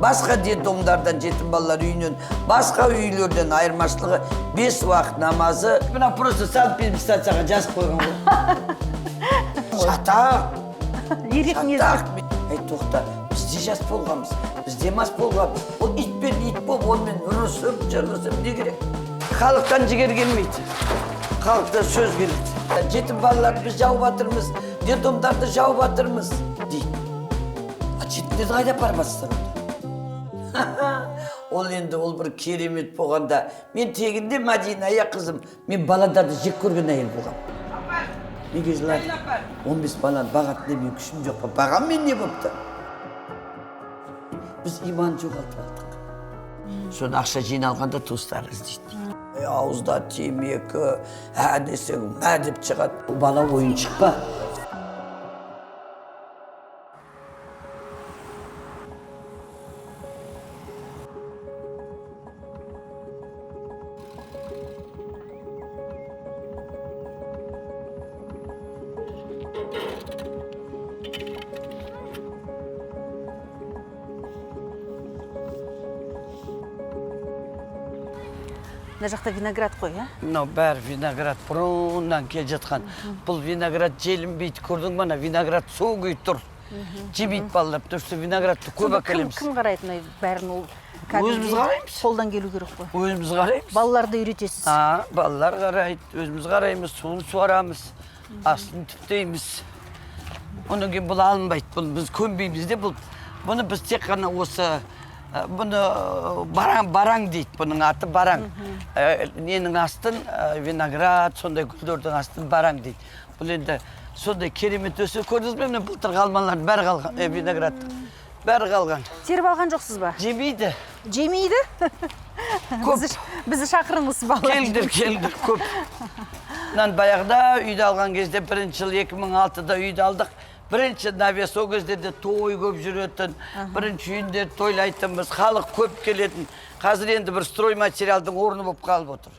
Басқа детдомдардан, жетім балалар үйінен, басқа үйлерден айырмашылығы бес уақыт намазы. Мына просто санэпидемстанцияға жазып қойған ғой. Шатақ. Ерек мінезді. Шатақ. Ей, тоқта, біз де жас болғанбыз, біз де мас болғанбыз. Ол итпен ит болып, онымен ұрысып, жырылысып не керек? Халықтан жігер келмейді. Халықтан сөз келеді. Жетім балаларды біз жауып жатырмыз, детдомдарды жауып жатырмыз дейді. А жетімдерді қайда апарып жатсыздар онда? Ол енді ол бір керемет болғанда, мен тегінде Мадина, иә қызым, мен баладарды жек көрген әйел болғанмын. Неге жылады? 15 баланы бағатын мен күшім жоқ па? Бағам мен не болыпты? Біз иман жоғалтып алдық. Соны ақша жиналғанда туыстар іздейді. Ауызда темекі, ә десең, мә деп шығады. Бұл бала ойыншық па? Мына жақта виноград қой, ә? Мынау бәрі виноград, бұрыннан келе жатқан. Бұл виноград желінбейді, көрдің ба, ана виноград сол күйі тұр. Жемейді балалар, потому что виноградты көп Сонда кім, әкелеміз. кім қарайды мына бәрін ол? Өзіміз қараймыз. Қолдан келу керек қой. Өзіміз қараймыз. Балаларды үйретесіз. А, балалар қарайды, өзіміз қараймыз, суын суарамыз, астын түптейміз. Одан кейін бұл алынбайды, бұл біз көнбейміз де, бұл бұны біз тек қана осы бұны бараң, бараң дейді, бұның аты бараң. Ненің астын, виноград, сондай гүлдердің астын бараң дейді. Бұл енді сондай керемет өсіп, көрдіңіз бе, міне былтырғы алмалардың бәрі қалған, виноградтың бәрі қалған. Теріп алған жоқсыз ба? Жемейді. Жемейді? Көп. Бізді шақырыңыз балалар. Келіңдер, келіңдер, көп. Мынаны баяғыда үйді алған кезде, бірінші жыл 2006-да үйді алдық. Бірінші навес, ол кездерде той көп жүретін, бірінші үйінде тойлайтынбыз, халық көп келетін. Қазір енді бір стройматериалдың орны болып қалып отыр.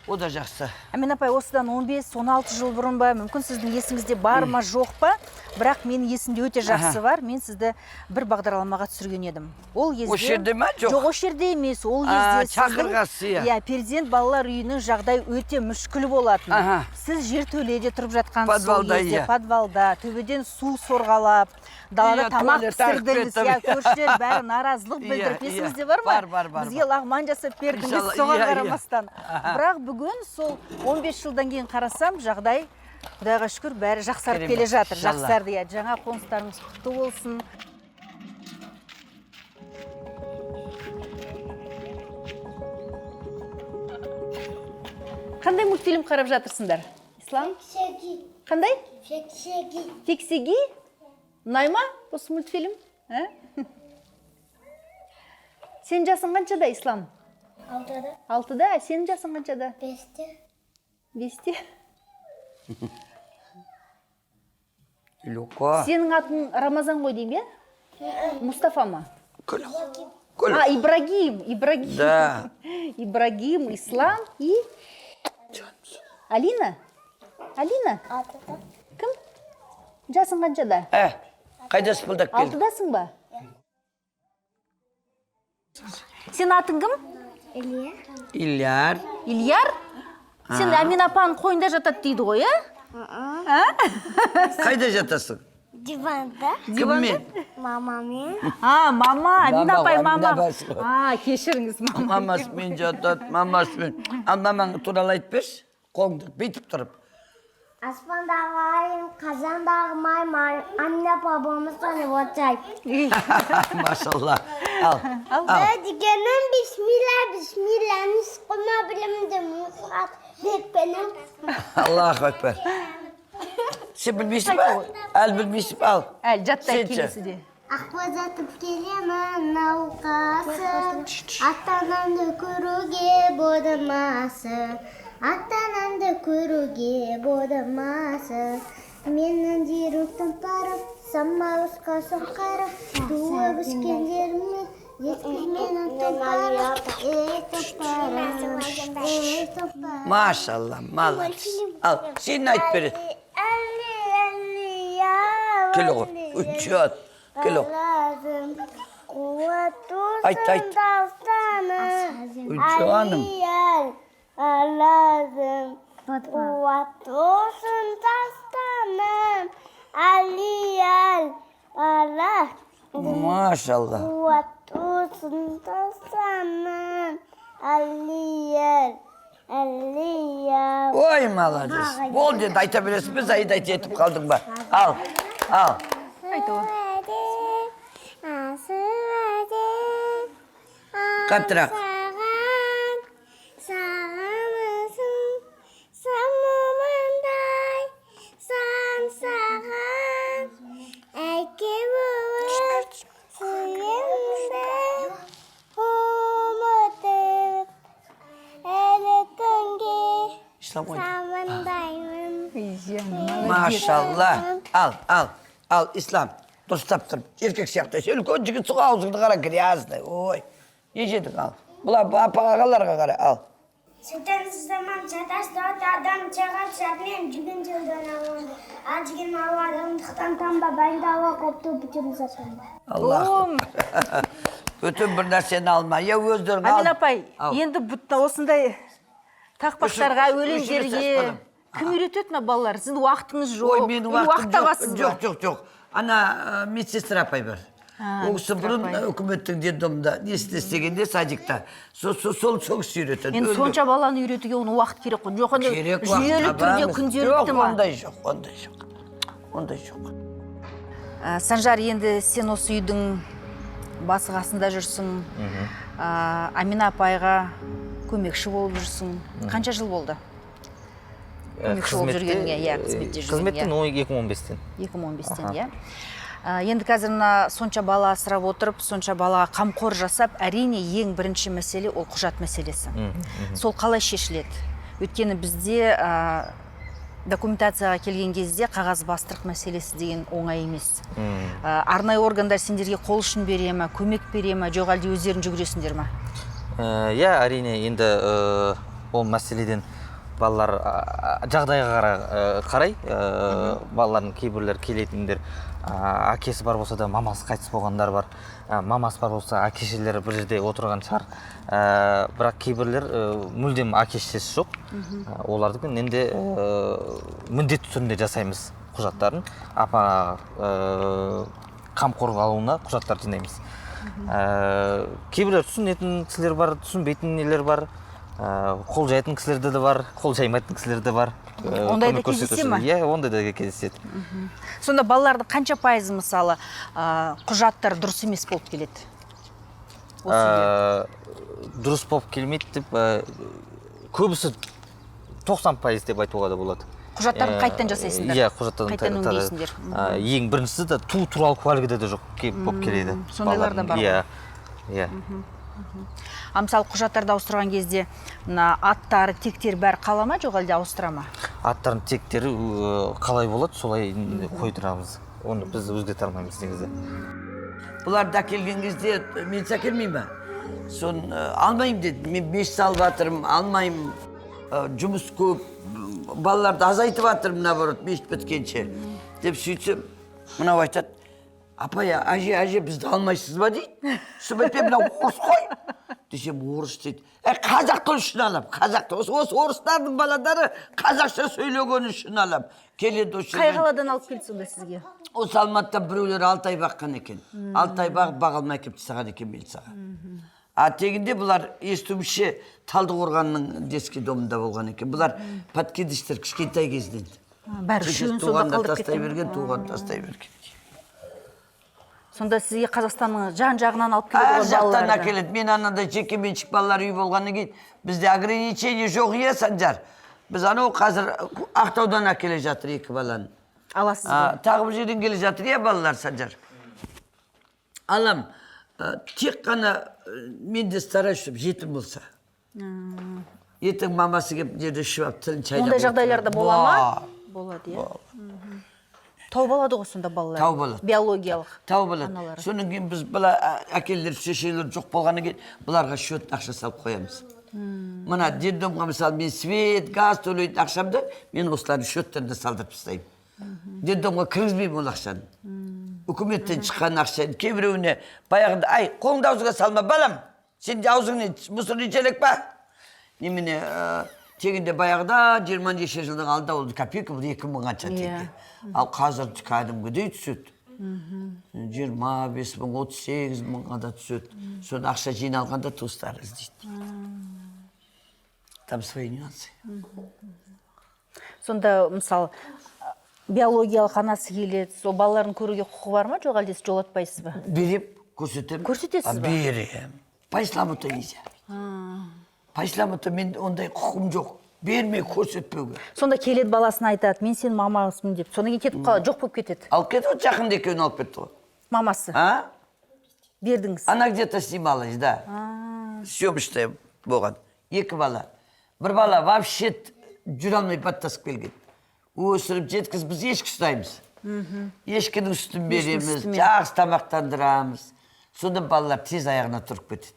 О да жақсы. Әмин апай, осыдан 15-16 жыл бұрын ба, мүмкін сіздің есіңізде бар ма, жоқ па, бірақ менің есімде өте жақсы бар. Мен сізді бір бағдарламаға түсірген едім. Ол кезде Осы жерде ме? Жоқ. Жоқ, осы жерде емес. Ол А, кезде сіздің шақырғасы, иә. Иә, перзент балалар үйінің жағдайы өте мүшкіл болатын. Аха. Сіз жертөледе тұрып жатқансыз сол Подвалда, кезде, иә. подвалда, төбеден су сорғалап, далада Иә, тамақ туалет ағып пісірдіңіз, кетті. иә, көршілер бәрі наразылық Иә, білдіріп, иә. есіңізде бар ма? Бар, бар, бар, Бізге бар. лағман жасап бердіңіз, Иншалла, соған иә, иә. қарамастан. Бірақ бүгін сол 15 жылдан кейін қарасам, жағдай, Құдайға шүкір, бәрі жақсарып Керемет, келе жатыр. иншалла. Жақсарды, иә. Жаңа қоныстарыңыз құтты болсын. Қандай мультфильм қарап жатырсыңдар? Ислам? Фексеги. Қандай? Фексеги. Фексеги? Ұнай ма осы мультфильм? Ә? Сен жасың қаншада, Ислам? 6-да. 6-да? А сенің жасың қаншада? 5-те. 5-те. Люка. Сенің атың Рамазан ғой деймін, иә? Мустафа ма? Күл. Күл. А, Ибрагим, Ибрагим. Да. Ибрагим, Ислам и Алина? Алина? 6-да. Кім? Жасың қаншада? Ә, қайда сыпылдап келдің? 6-дасың ба? Сен атың кім? Илья. Ильяр. Ильяр? Сен Әмин апаның қойнында жатады дейді ғой, ә? Қайда жатасың? Диванда. Кіммен? Мамамен. А, мама, Әмин Мама апай, ғой, Әмин мама. апасы ғой. А, кешіріңіз, мама. Мамасымен жатады, мамасымен. Ал мамаң туралы айтып берші, қолыңды бүйтіп тұрып. Аспандағы айым, қазандағы май, Әмин апа болмаса не болсай. Машалла. Ал, ал. Дегенім бисмилла, бисмилла, нұсқыма білімді мұхат бекпенім. Аллаху акбар. Сен білмейсің ба? Әлі білмейсің ба? Ал. Әлі жаттай Сен ше? келесіде. Ақбозатып келемін науқасым, ата-анамды көруге бодымасы, ата-анамды көруге бодымасы. Менің жүректім парып, самал ұшқа сұңқарып, туып өскен жеріме жеткіз менің тұлпарым, ей тұлпарым, ей тұлпарым. Машалла, молодец. Ал, сен айтып бер. Әлі, әлі, я, Кел оғыл. Учет. Кел оғыл. Lazım. Kuvvetu Айт, айт. Ой, жаным. Алазым. Қуат болсын тастаным. Алиял Алла. Машалла. Қуат болсын тастаным. Алиял Алия. Ой, молодец. Болды, енді айта бересің бе, Заида, жетіп қалдың ба? Ал, ал. Қаттырақ. Саған, сағынысың, самымындай, сан саған, әке болып сүйемді, ұмытып, әлі күнге Ислам қойды. самындаймын. Машалла. Ал, ал, ал, Ислам. Дұрыстап тұрып, еркек сияқты. Сен үлкен жігітсің ғой, аузыңды қара, грязный. Ой, не жедің, ал. Бұлар апа ағаларға қара, ал. Sütten zaman çataş dört adam çagat şartmen cügün cıldan alındı. Acıgın alvarım tıktan tam babayın dava koptu bütün zaten. Allah. Бүтін бір нәрсені алма. Я өздерің ал. Амина апай, Ал. енді осындай тақпақтарға, Өшір- өлеңдерге өшіре салшы. Кім үйретеді мына балалар? Сіздің уақытыңыз жоқ. Ой, менің Или уақытым уақыт жоқ. табасыз ба? Жоқ, жоқ, жоқ. Ана медсестра апай бар. А, Ол кісі медсестра бұрын апай. Үкіметтің детдомында несінде істегенде, садикта. Сол сол сол сол кісі үйретеді. Енді сонша баланы үйретуге оның уақыт керек қой. Жоқ, енді Керек уақыт жүйелі түрде, табамыз. күнделікті Жоқ, ма? ондай жоқ, ондай жоқ. Ондай жоқ. Санжар, енді сен осы үйдің басы қасында жүрсің. Амина апайға көмекші болып жүрсің. Қанша жыл болды? Көмекші болып жүргеніңе, иә, қызметте жүргеніңе. Қызметтен 2015-тен. 2015-тен, иә. Енді қазір мына сонша бала асырап отырып, сонша балаға қамқор жасап, әрине, ең бірінші мәселе ол құжат мәселесі. Сол қалай шешіледі? Өйткені бізде документацияға келген кезде қағаз бастырық мәселесі деген оңай емес. Арнайы органдар сендерге қол ұшын бере ме, көмек бере ме, жоқ әлде өздерің жүгіресіңдер ме? Иә, әрине, енді ол мәселеден балалар жағдайға қарай, балалардың кейбіреулері келетіндер, әкесі бар болса да, мамасы қайтыс болғандар бар. Мамасы бар болса, әке шешелері бір жерде отырған шығар. Бірақ кейбіреулер мүлдем әке шешесі жоқ. Олардікін енді міндетті түрде жасаймыз құжаттарын, апа қамқорға алуына құжаттар жинаймыз. Кейбіреулер түсінетін кісілер бар, түсінбейтін нелер бар. Қол жаятын кісілер де бар, қол жаймайтын кісілер де бар. Ондай да Көмек көрсетуші. Кездесе ме? Иә, ондай да кездеседі. Сонда балалардың қанша пайызы, мысалы, құжаттар дұрыс емес болып келеді осы үйге? Дұрыс болып келмейді деп, көбісі 90% деп айтуға да болады. Құжаттарын қайтадан жасайсыңдар? Иә, құжаттарын Қайтадан өңдейсіңдер. Ең біріншісі де туу туралы куәлігі де жоқ болып келеді Сондайлар да балалардың. бар ғой. Иә. А мысалы, құжаттарды ауыстырған кезде мына аттары, тектері бәрі қала ма, жоқ әлде ауыстыра ма? Аттардың тектері қалай болады, солай қойдырамыз. Оны біз өзгерте алмаймыз негізі. Бұларды әкелген кезде милиция әкелмей ме? Соны алмаймын деді. Мен мешіт салып жатырмын, алмаймын. Жұмыс көп, балаларды азайтып жатырмын, наоборот, мешіт біткенше деп сөйтсем, мынау айтады: «Апай, әже, әже, бізді алмайсыз ба?» – дейді. Сөйтіп айтпаймын, мынау орыс қой десем, орыс дейді. Ә, қазақ үшін аламын, қазақ осы орыстардың баладары қазақша сөйлегені үшін аламын. Келеді осы Қай жерден. қаладан алып келді сонда сізге? Осы Алматыда біреулер 6 ай баққан екен. 6 ай бағып, баға алмай әкеліп тастаған екен милицияға. А тегінде бұлар, естуімше, Талдықорғанның детский домында болған екен. Бұлар подкидыштар кішкентай кезінен. Бәрі Шешесі үшеуін сонда туғанда қалдырып тастай кеткен. берген, туғанда тастай берген. Сонда сізге Қазақстанның жан жағынан алып келеді Әр ғой жақтан балаларды. әкеледі. Мен анандай жеке меншік балалар үйі болғаннан кейін бізде ограничение жоқ, иә, Санжар. Біз анау қазір Ақтаудан әкеле жатыр екі баланы. Аласыз ба? А, тағы бір жерден келе жатыр, иә, балалар, Санжар. Алам. Тек қана мен де стараюсь, чтобы жетім болса. Ертең мамасы келіп мына жерде ішіп алып, тілін шайнап Ондай жағдайлар да бола ма? Ба. Болады, иә. Тауып алады ғой сонда балалар. Тауып алады. Биологиялық Тауып алады. аналары. Содан кейін біз бұла әкелер, шешелер жоқ болғаннан кейін бұларға счет ақша салып қоямыз. Мына детдомға, мысалы, мен свет, газ төлейтін ақшамды мен осылардың счеттеріне салдырып тастаймын. Детдомға кіргізбеймін ол ақшаны. Үкіметтен шыққан ақша кейбіреуіне баяғыда, ай, қолыңды аузыңа салма, балам, сен де аузыңнан мусорный челек па немене? Тегінде баяғыда, 20 неше жылдың алдында, ол копейка бұл, 2000 қанша теңге. Ал қазір кәдімгідей түседі, 25 000, 38 000-ға да түседі. Соны ақша жиналғанда туыстары іздейді, там свои нюансы. Сонда, мысалы, биологиялық анасы келеді, сол балаларын көруге құқығы бар ма, жоқ әлде сіз жолатпайсыз ба? Берем, көрсетемін. Көрсетесіз А, ба? Берем. По исламу то нельзя. По исламу то мен ондай құқым жоқ бермей көрсетпеуге. Сонда келеді, баласына айтады: «Мен сенің мамасымын», — деп. Содан кейін кетіп қалады, жоқ болып кетеді. Алып кетті ғой, жақында екеуін алып кетті ғой. Мамасы. А. Бердіңіз. Она где то снималась, да, съемочная болған. Екі бала, бір бала вообще жүре алмай баттасып келген. Өсіріп жеткізіп, біз ешкі ұстаймыз, ешкінің сүтін береміз, сүтімен. жақсы тамақтандырамыз. Сонда балалар тез аяғына тұрып кетеді.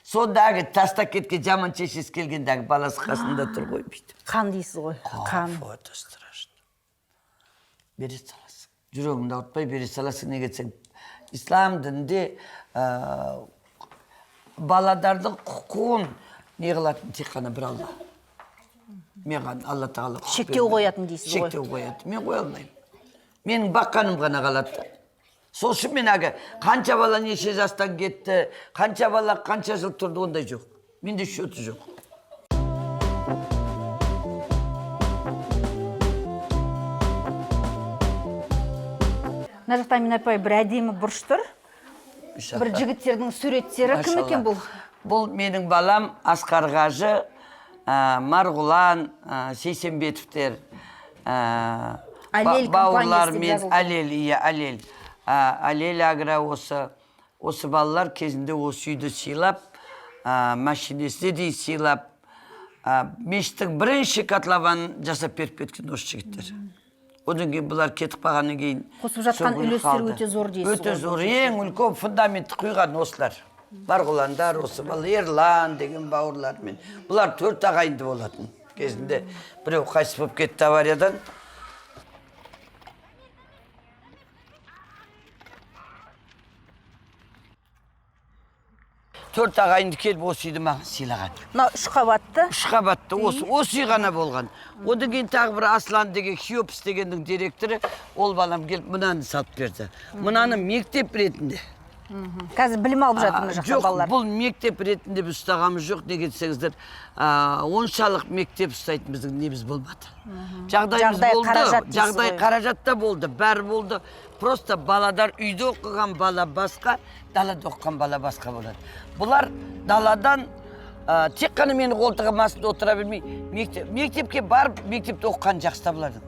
Сонда әлгі тастап кеткен жаман шешесі келгенде, әлгі баласы қасында тұр ғой бүйтіп. Қан дейсіз ғой, қан. Фу, это страшно. Бере саласың, жүрегіңді ауыртпай бере саласың. Неге десең, ислам дінінде баладардың құқығын не қылатын тек қана бір Алла. Маған Алла Тағала құқық Шектеу бермеді. қоятын дейсіз ғой. Шектеу қояды, мен қоя алмаймын. Менің баққаным ғана қалады да. Сол үшін мен әлгі қанша бала неше жастан кетті, қанша бала қанша жыл тұрды, ондай жоқ менде, счеты жоқ. Мына жақта, Амина апай, бір әдемі бұрыш тұр, бір жігіттердің суреттері. Кім екен бұл? Бұл менің балам Асқар қажы, Марғұлан, Сейсембетовтер, Алель компаниясы деп бауырларымен жазылған. Алель, иә, Алель. Алель Агро. Осы балалар кезінде осы үйді сыйлап, машинесіне дейін сыйлап, мешіттің бірінші котлованын жасап беріп кеткен осы жігіттер. Одан кейін бұлар кетіп қалғаннан кейін Қосып жатқан сол күйі үлестері қалды. өте зор дейсіз Өте ғой. зор. Ең үлкен фундаментті құйған осылар. Марғұландар, осы бала Ерлан деген бауырларымен. Бұлар төрт ағайынды болатын. Кезінде біреу қайтыс болып кетті авариядан. Төрт ағайынды келіп осы үйді маған сыйлаған. Мынау үш қабатты. Үш қабатты осы үй ғана болған. Одан кейін тағы бір Аслан деген, Хеопс дегеннің директоры, ол балам келіп мынаны салып берді. Мынаны мектеп ретінде. Қазір білім алып жатыр мына жақта Жоқ, балалар. бұл мектеп ретінде біз ұстағанымыз жоқ. Неге десеңіздер, оншалық мектеп ұстайтын біздің неміз болмады. Жағдайымыз Жағдай, болды, қаражат дейсіз жағдай, ғой. қаражат та болды, бәрі болды. Просто баладар, үйде оқыған бала басқа, далада оқыған бала басқа болады. Бұлар даладан тек қана мені қолтығым астында отыра бермей, мектепке барып, мектепте оқыған жақсы табылады.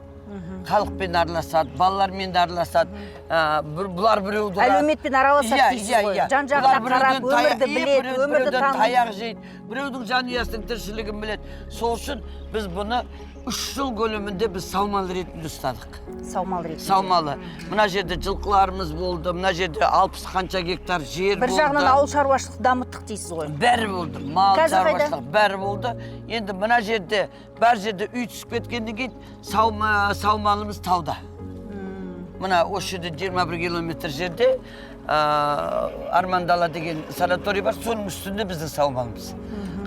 Халықпен араласады, балалармен де араласады. Бұлар біреуді ұрады. Әлеуметпен араласады Иә, дейсіз иә, ғой. иә. Жан-жағына Бұлар біреуден қарап, өмірді иә, біледі, өмірді біреуден таниды. таяқ жейді, біреудің жанұясының тіршілігін біледі. Сол үшін біз бұны 3 жыл көлемінде біз саумал ретінде ұстадық. Саумал ретінде. Саумалы. Мына жерде жылқыларымыз болды, мына жерде 60 қанша гектар жер Бір болды. жағынан ауыл шаруашылық дамыттық дейсіз ғой. Бәрі болды, мал Қазір қайда? шаруашылық бәрі болды. Енді мына жерде, бар жерде үй түсіп кеткеннен кейін саумалымыз тауда. Мына осы жерде 21 километр жерде Армандала деген санаторий бар, соның үстінде біздің саумалымыз.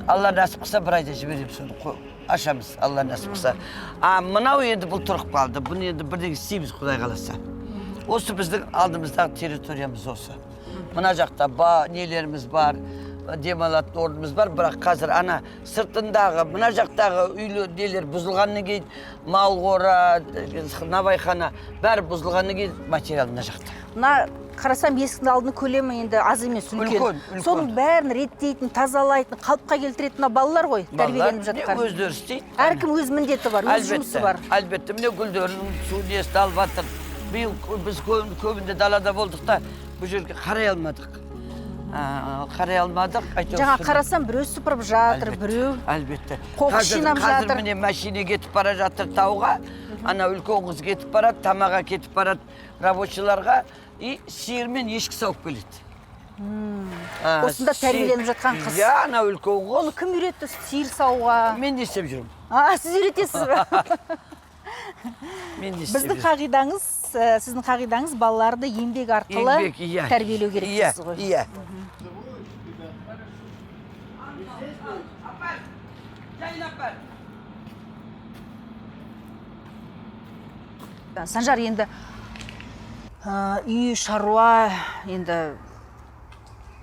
Алла нәсіп қылса, бір айда жіберемін соны, ашамыз, Алла нәсіп қылса. А мынау енді бұл тұрып қалды, бұны енді бірдеңе істейміз, Құдай қаласа. Осы біздің алдымыздағы территориямыз осы. Мына жақта нелеріміз бар, демалатын орнымыз бар, бірақ қазір ана сыртындағы, мына жақтағы үйлер, нелер бұзылғаннан кейін, мал қора, наубайхана, бәрі бұзылғаннан кейін материал мына жақта. Мына қарасам, есіктің алдының көлемі енді аз емес, үлкен. Үлкен, үлкен. Соның бәрін реттейтін, тазалайтын, қалыпқа келтіретін мына балалар ғой, тәрбиеленіп Балалар жатқан. өздері істейді. Әркім өз міндеті бар, өз жұмысы бар. Әлбетте, міне, гүлдердің су несін алып жатыр. Биыл біз көбінде далада болдық та, бұл жерге қарай алмадық. Қарай алмадық. Әйтеуір Жаңа қарасам, біреу сыпырып жатыр, біреу Әлбетте. қоқыс жинап Қазір жатыр. міне, машина кетіп бара жатыр тауға. Ана үлкен қыз кетіп барады, тамаға кетіп барады рабочийларға, и сиыр мен ешкі сауып келеді. Осында тәрбиеленіп жатқан қыз. Иә, ана үлкен қыз. Оны кім үйретті сиыр саууға? Мен не істеп жүрмін? А, сіз үйретесіз бе? Мен не істеп Біздің қағидаңыз, сіздің қағидаңыз балаларды еңбек арқылы Еңбек, иә. тәрбиелеу керек Иә, дейсіз ғой. Иә. Санжар, енді үй шаруа енді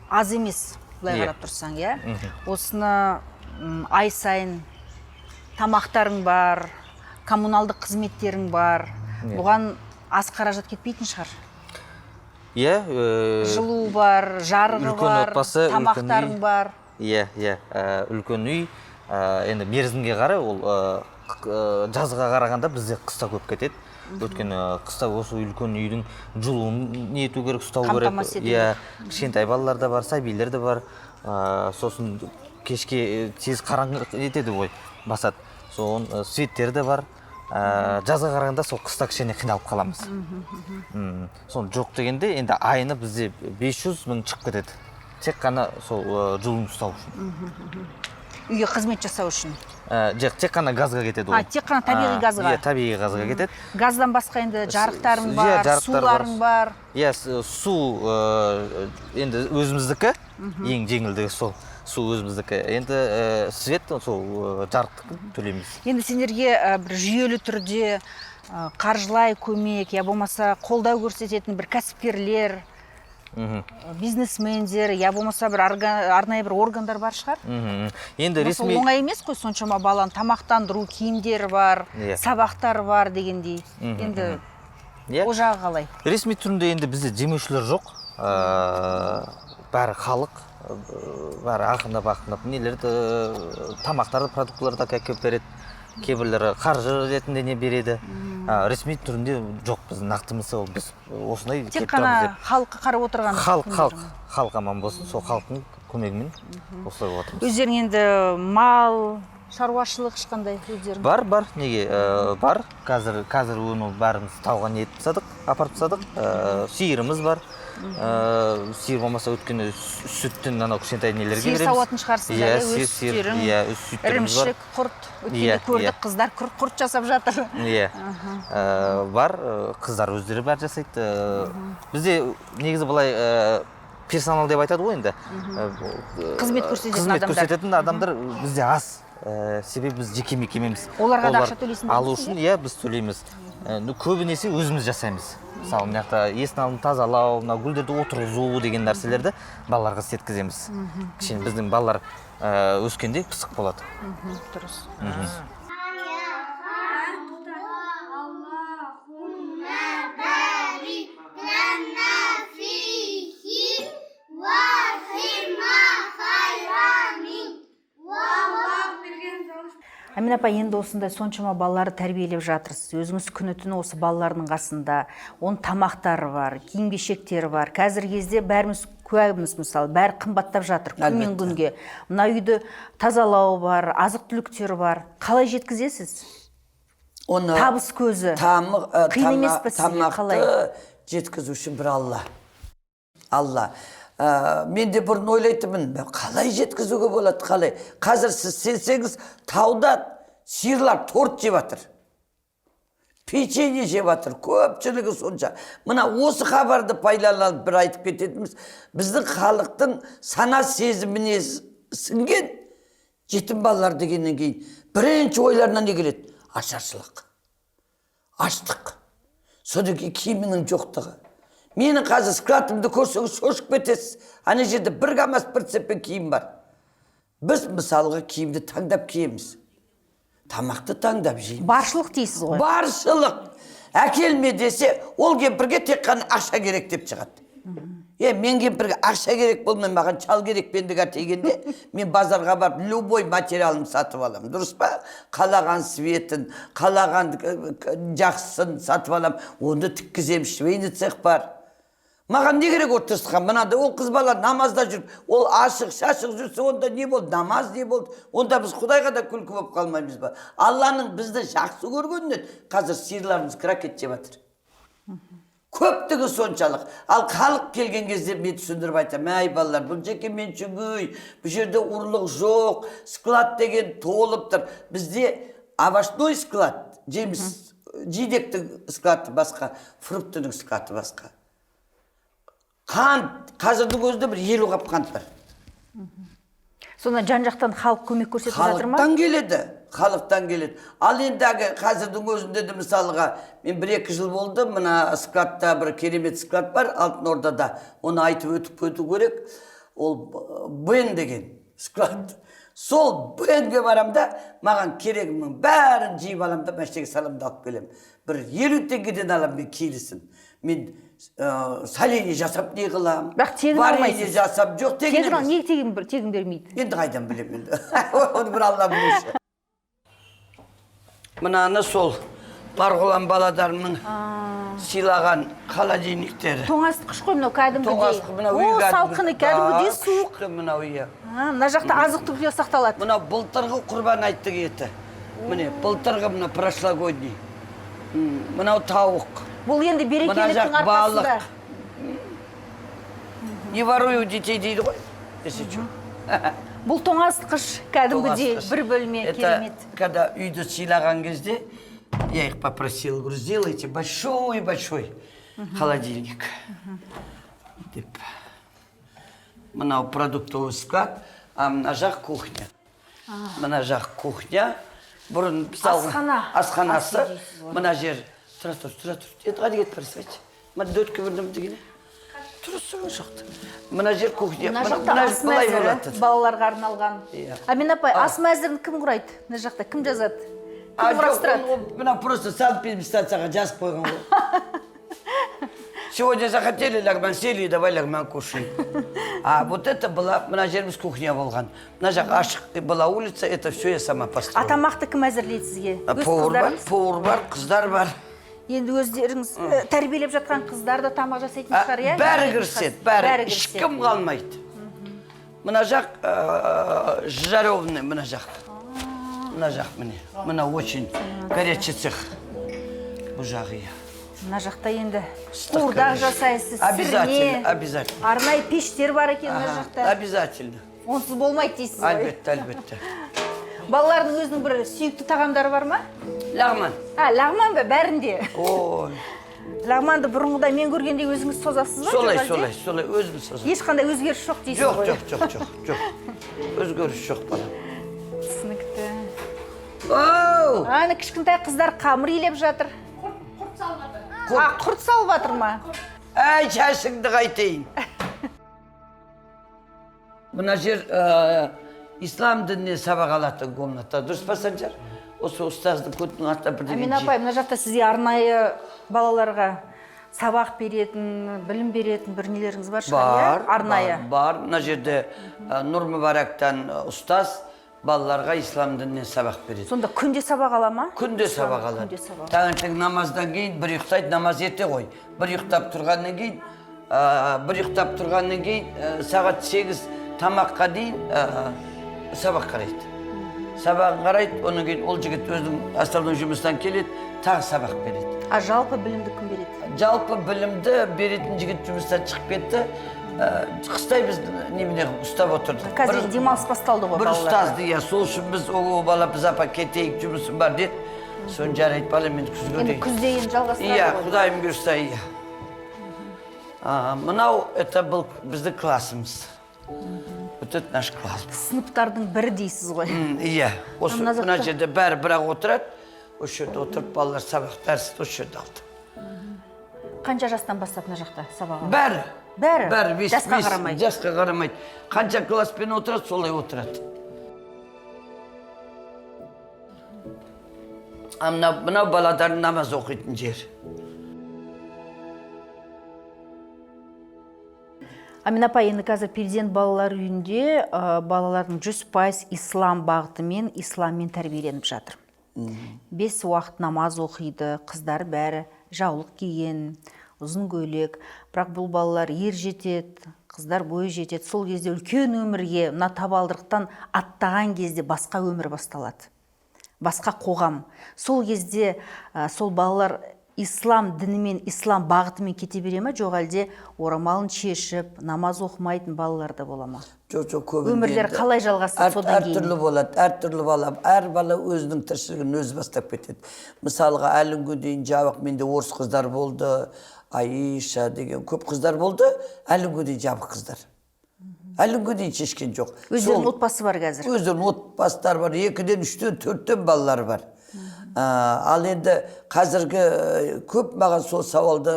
аз емес, былай Иә. қарап тұрсаң, иә. Осыны ай сайын тамақтарың бар, коммуналдық қызметтерің бар. Иә. Бұған аз қаражат кетпейтін шығар. Иә. Жылу бар, жарығы үлкен бар, отбасы, үлкен тамақтарың үй. бар. Иә, үлкен үй, енді мерзімге қарай ол жазға қарағанда бізде қыста көп кетеді. Өйткені қыста осы үлкен үйдің жылуын не ету керек, ұстау керек. Қамтамасыз ету. Иә, кішкентай балалар да бар, сәбилер де бар. Сосын кешке тез қараңғы етеді ғой, басады. Соны светтер де бар. Жазға қарағанда сол қыста кішкене қиналып қаламыз. Соны жоқ дегенде енді айына бізде 500 мың шығып кетеді. Тек қана сол жылуын ұстау үшін. Үйге қызмет жасау үшін. Жоқ, тек қана газға кетеді ол. А, тек қана табиғи газға. Иә, табиғи газға кетеді. Газдан басқа енді жарықтарың Иә, бар, жарықтар бар. суларың бар. Иә, су енді өзіміздікі, ең жеңілдігі сол. Су өзіміздікі. Енді свет сол жарықтікі төлейміз. Енді сендерге бір жүйелі түрде қаржылай көмек, я болмаса қолдау көрсететін бір кәсіпкерлер, бизнесмендер, я болмаса бір арнайы бір органдар бар шығар? Енді Болмаса ресми оңай емес қой соншама баланы тамақтандыру, киімдері бар, Иә. сабақтары бар дегендей. Енді Иә. ол жағы қалай? Ресми түрінде енді бізде демеушілер жоқ. Бәрі халық, бәрі ақырындап ақырындап нелерді, тамақтарды, продуктыларды әкеліп береді. Кейбіреулері қаржы ретінде не береді. Ресми түрінде жоқ, біздің нақты мысалы біз осындай Тек келіп тұрамыз қана деп. халыққа қарап отырған Халық, кімдер? халық, халық аман болсын, сол халықтың көмегімен осылай болып жатырмыз. Өздерің енді мал, шаруашылық ешқандай өздерің? Бар, бар, неге, бар. Қазір оны бәріміз тауға не етіп тастадық, апарып тастадық. Сиырымыз бар. Сиыр болмаса өйткені сүттен анау кішкентай нелерге Сиыр береміз. сауатын шығарсыздар, Иә, иә, өз сиыр, сүттерің, иә, өз сүттеріміз бар. ірімшік, құрт. Өткенде Иә, көрдік, иә. қыздар құрт жасап жатыр. Иә. Бар, қыздар өздері бәрі жасайды. Бізде негізі былай персонал деп айтады ғой енді. Қызмет көрсететін қызмет адамдар. көрсететін адамдар бізде аз. Себебі біз жеке мекемеміз. Оларға да Олар ақша төлейсіңдер алу ме үшін, иә, біз төлейміз. Ну, көбінесе өзіміз жасаймыз. Мысалы, мына жақта есіктің алдын тазалау, мына гүлдерді отырғызу деген нәрселерді балаларға істеткіземіз. Кішкене біздің балалар өскенде пысық болады. Дұрыс. Әмина апа, енді осындай соншама балаларды тәрбиелеп жатырсыз. Өзіңіз күні түні осы балалардың қасында. Оның тамақтары бар, киім-кешектері бар. Қазіргі кезде бәріміз куәміз, мысалы, бәрі қымбаттап жатыр күннен күнге. Мына үйді тазалау бар, азық-түліктері бар. Қалай жеткізесіз? Оны Табыс көзі. Қиын емес пе сізге? Тамақты Қалай? жеткізуші бір Алла. Алла. Мен де бұрын ойлайтынмын, қалай жеткізуге болады, қалай. Қазір сіз сенсеңіз, тауда сиырлар торт жеп жатыр. Печенье жеп жатыр, көпшілігі сонша. Мына осы хабарды пайдаланып бір айтып кететініміз, біздің халықтың сана сезіміне сіңген жетім балалар дегеннен кейін бірінші ойларына не келеді? Ашаршылық, аштық, содан кейін киімінің жоқтығы. Менің қазір складымды көрсеңіз шошып кетесіз. Ана жерде бір камаз прицеппен киім бар. Біз мысалға киімді таңдап киеміз. Тамақты таңдап жейміз. Баршылық дейсіз ғой. Баршылық. Әкелме десе, ол кемпірге тек қана ақша керек деп шығады. Мен кемпірге ақша керек болмай, маған шал керек пендіға тигенде, мен базарға барып любой материалын сатып аламын. Дұрыс па? Қалаған светін, қалаған жақсысын сатып аламын. Оны тіккіземін, швейный цех бар. Маған не керек ол тырысқан? Мынандай ол қыз бала намазда жүріп, ол ашық, шашық жүрсе, онда не болды? Намаз не болды? Онда біз Құдайға да күлкі болып қалмаймыз ба? Алланың бізді жақсы көргенінен қазір сиырларымыз крокет жеп жатыр. Көптігі соншалық. Ал халық келген кезде мен түсіндіріп айтамын, әй балалар, бұл жеке меншік үй, бұл жерде ұрлық жоқ, склад деген толып тұр. Бізде овощной склад, жеміс Жидектің склады басқа, фруктының склады басқа. Қант, қазірдің өзінде бір 50 қап қант бар. Сонда жан жақтан халық көмек көрсетіп жатыр ма? Халықтан келеді, халықтан келеді. Ал енді қазірдің өзінде де, мысалға, мен 1-2 жыл болды, мына складта бір керемет склад бар Алтын Ордада, оны айтып өтіп кету керек. Ол Бен деген склад. Сол Бенге барам да, маған керегімнің бәрін жиып аламын да, машинаға саламын да, алып келемін. Бір 50 теңгеден аламын мен келісін. Мен соленье жасап не қыламын, Бірақ тегін варенье алмайсыз. жасап, жоқ, тегін Тегін емес. Неге тегін бермейді? Енді қайдан білемін енді, оны бір Алла білуші. Мынаны сол Марғұлан баладарымның сыйлаған холодильниктері. Тоңазытқыш қой мынау кәдімгідей. Тоңазытқыш мынау үй. О, Кәдімгі. салқыны кәдімгідей Да, суық. күшті мынау, иә. А, мына жақта азық түлік сақталады. Мынау былтырғы құрбан айттық еті, міне, былтырғы, мына прошлогодний. Мынау тауық. Бұл енді Мына берекеліктің жақ арқасында. балық. Не воруй у детей дейді ғой, если что. Бұл тоңазытқыш кәдімгідей. Тоңазытқыш. Бір бөлме. Это Керемет. когда үйді сыйлаған кезде, я их попросил, говорю, сделайте большой-большой холодильник деп. Мынау продуктовый склад, а мына жақ кухня. Мына жақ кухня. Бұрын мысалға Асхана. Асханасы. Ас үй дейсіз ғой. Мына жер, тұра тұр, тұра тұр. Енді қайда кетіп барасың, айтшы? Мына дөтке бір деген. Тұрсың жақта. Мына жер кухня. Мына жақта Мына ас былай мәзірі болады. балаларға арналған. Иә. Амина апай, ас мәзірін кім құрайды мына жақта? Кім жазады, А, кім жоқ, құрастырады? ол мына просто санэпидемстанцияға жазып қойған ғой. Сегодня захотели лагман, сели и давай лагман кушай. А вот это была, мына жеріміз кухня болған. Мына жақ ашық была улица, это все я сама А построила. тамақты кім әзірлейді сізге? А, Өз повар бар, қыздарыңыз? повар бар, қыздар бар. Енді өздеріңіз тәрбиелеп жатқан қыздар да тамақ жасайтын А, шығар, иә? Бәрі кіріседі, бәрі. Кіріседі. Ешкім қалмайды. Мына жақ жаровный, мына жақ. Мына жақ міне. Мына очень горячий цех. Бұл жағы, иә. Мына жақта енді Ыстық қуырдақ горячий. жасайсыз, Обязательно, сірне. обязательно. Арнайы пештер бар екен мына Ага, жақта. обязательно. Онсыз болмайды дейсіз ғой. Әлбетте, әлбетте. Балалардың өзінің бір сүйікті тағамдары бар ма? Лағман. А, лағман ба бәрінде? Ой. Лағманды бұрынғыдай мен көргендей өзіңіз созасыз ба? Солай, Жоқ әлде? солай, солай. Өзім созамын. Ешқандай өзгеріс жоқ дейсіз Жоқ, ғой. жоқ, жоқ, жоқ, жоқ. Өзгеріс жоқ, балам. Түсінікті. Оу! Ана кішкентай қыздар қамыр илеп жатыр. А, құрт салып жатыр ма? Әй, шашыңды қайтейін. Мына жер ислам дініне сабақ алатын комната. Дұрыс па, Санжар? Осы ұстаздың көтінің артына бірдеңе Амина апай, мына жақта сізге арнайы балаларға сабақ беретін, білім беретін бір нелеріңіз бар шығар, иә? Бар, Арнайы. бар, бар. Мына жерде Нұр Мүбарактан ұстаз балаларға ислам дінінен сабақ береді. Сонда күнде сабақ ала ма? Күнде сабақ алады. Күнде сабақ. Таңертең намаздан кейін бір ұйықтайды, намаз ерте ғой. Бір ұйықтап тұрғаннан кейін, бір ұйықтап тұрғаннан кейін сағат 8 тамаққа дейін сабақ қарайды. Сабағын қарайды, одан кейін ол жігіт өзінің основной жұмыстан келеді, тағы сабақ береді. А жалпы білімді кім береді? Жалпы білімді беретін жігіт жұмыстан шығып кетті. Қыстай біз немене қылып ұстап отырдық. Қазір демалыс басталды ғой Бір балаларға. ұстазды, иә, сол үшін біз о бала, біз апа кетейік, жұмысым бар деді. Соны жарайды, балам, енді күзге Енді дейін. күзде енді жалғастырады Иә, ғой. Құдайым бұйырса, иә. А, мынау это был біздің классымыз. Вот это наш класс. Сыныптардың бірі дейсіз ғой. Иә, осы Мына мына жақта- жерде бәрі бірақ отырады. Осы жерде отырып балалар сабақ дәрісті осы жерде алды. Қанша жастан бастап мына жақта сабақ алады? Бәрі. Бәрі? Бәрі бес, Жасқа бес, қарамай? Жасқа қарамайды. Қанша класспен отырады, солай отырады. А мынау баладардың намаз оқитын жер. Амина апай, енді қазір перзент балалар үйінде балалардың 100% ислам бағытымен, исламмен тәрбиеленіп жатыр. Бес уақыт намаз оқиды, қыздар бәрі жаулық киген, ұзын көйлек. Бірақ бұл балалар ер жетеді, қыздар бой жетеді. Сол кезде үлкен өмірге, мына табалдырықтан аттаған кезде басқа өмір басталады. Басқа қоғам. Сол кезде сол балалар Ислам дінімен, ислам бағытымен кете бере ме, жоқ әлде орамалын шешіп, намаз оқымайтын балалар да бола ма? Жоқ, жоқ, көбінде Өмірлері енді қалай жалғасады содан кейін? Әртүрлі болады, әртүрлі бала, әр бала өзінің тіршілігін өзі бастап кетеді. Мысалға, әлі күнге дейін жабық, менде орыс қыздар болды, Аиша деген көп қыздар болды, әлі күнге дейін жабық қыздар. Әлі күнге дейін шешкен жоқ. Өздерінің отбасы бар қазір. Өздерінің отбасылары бар, 2-ден, 3-тен, 4-тен балалары бар. Ал енді қазіргі көп маған сол сауалды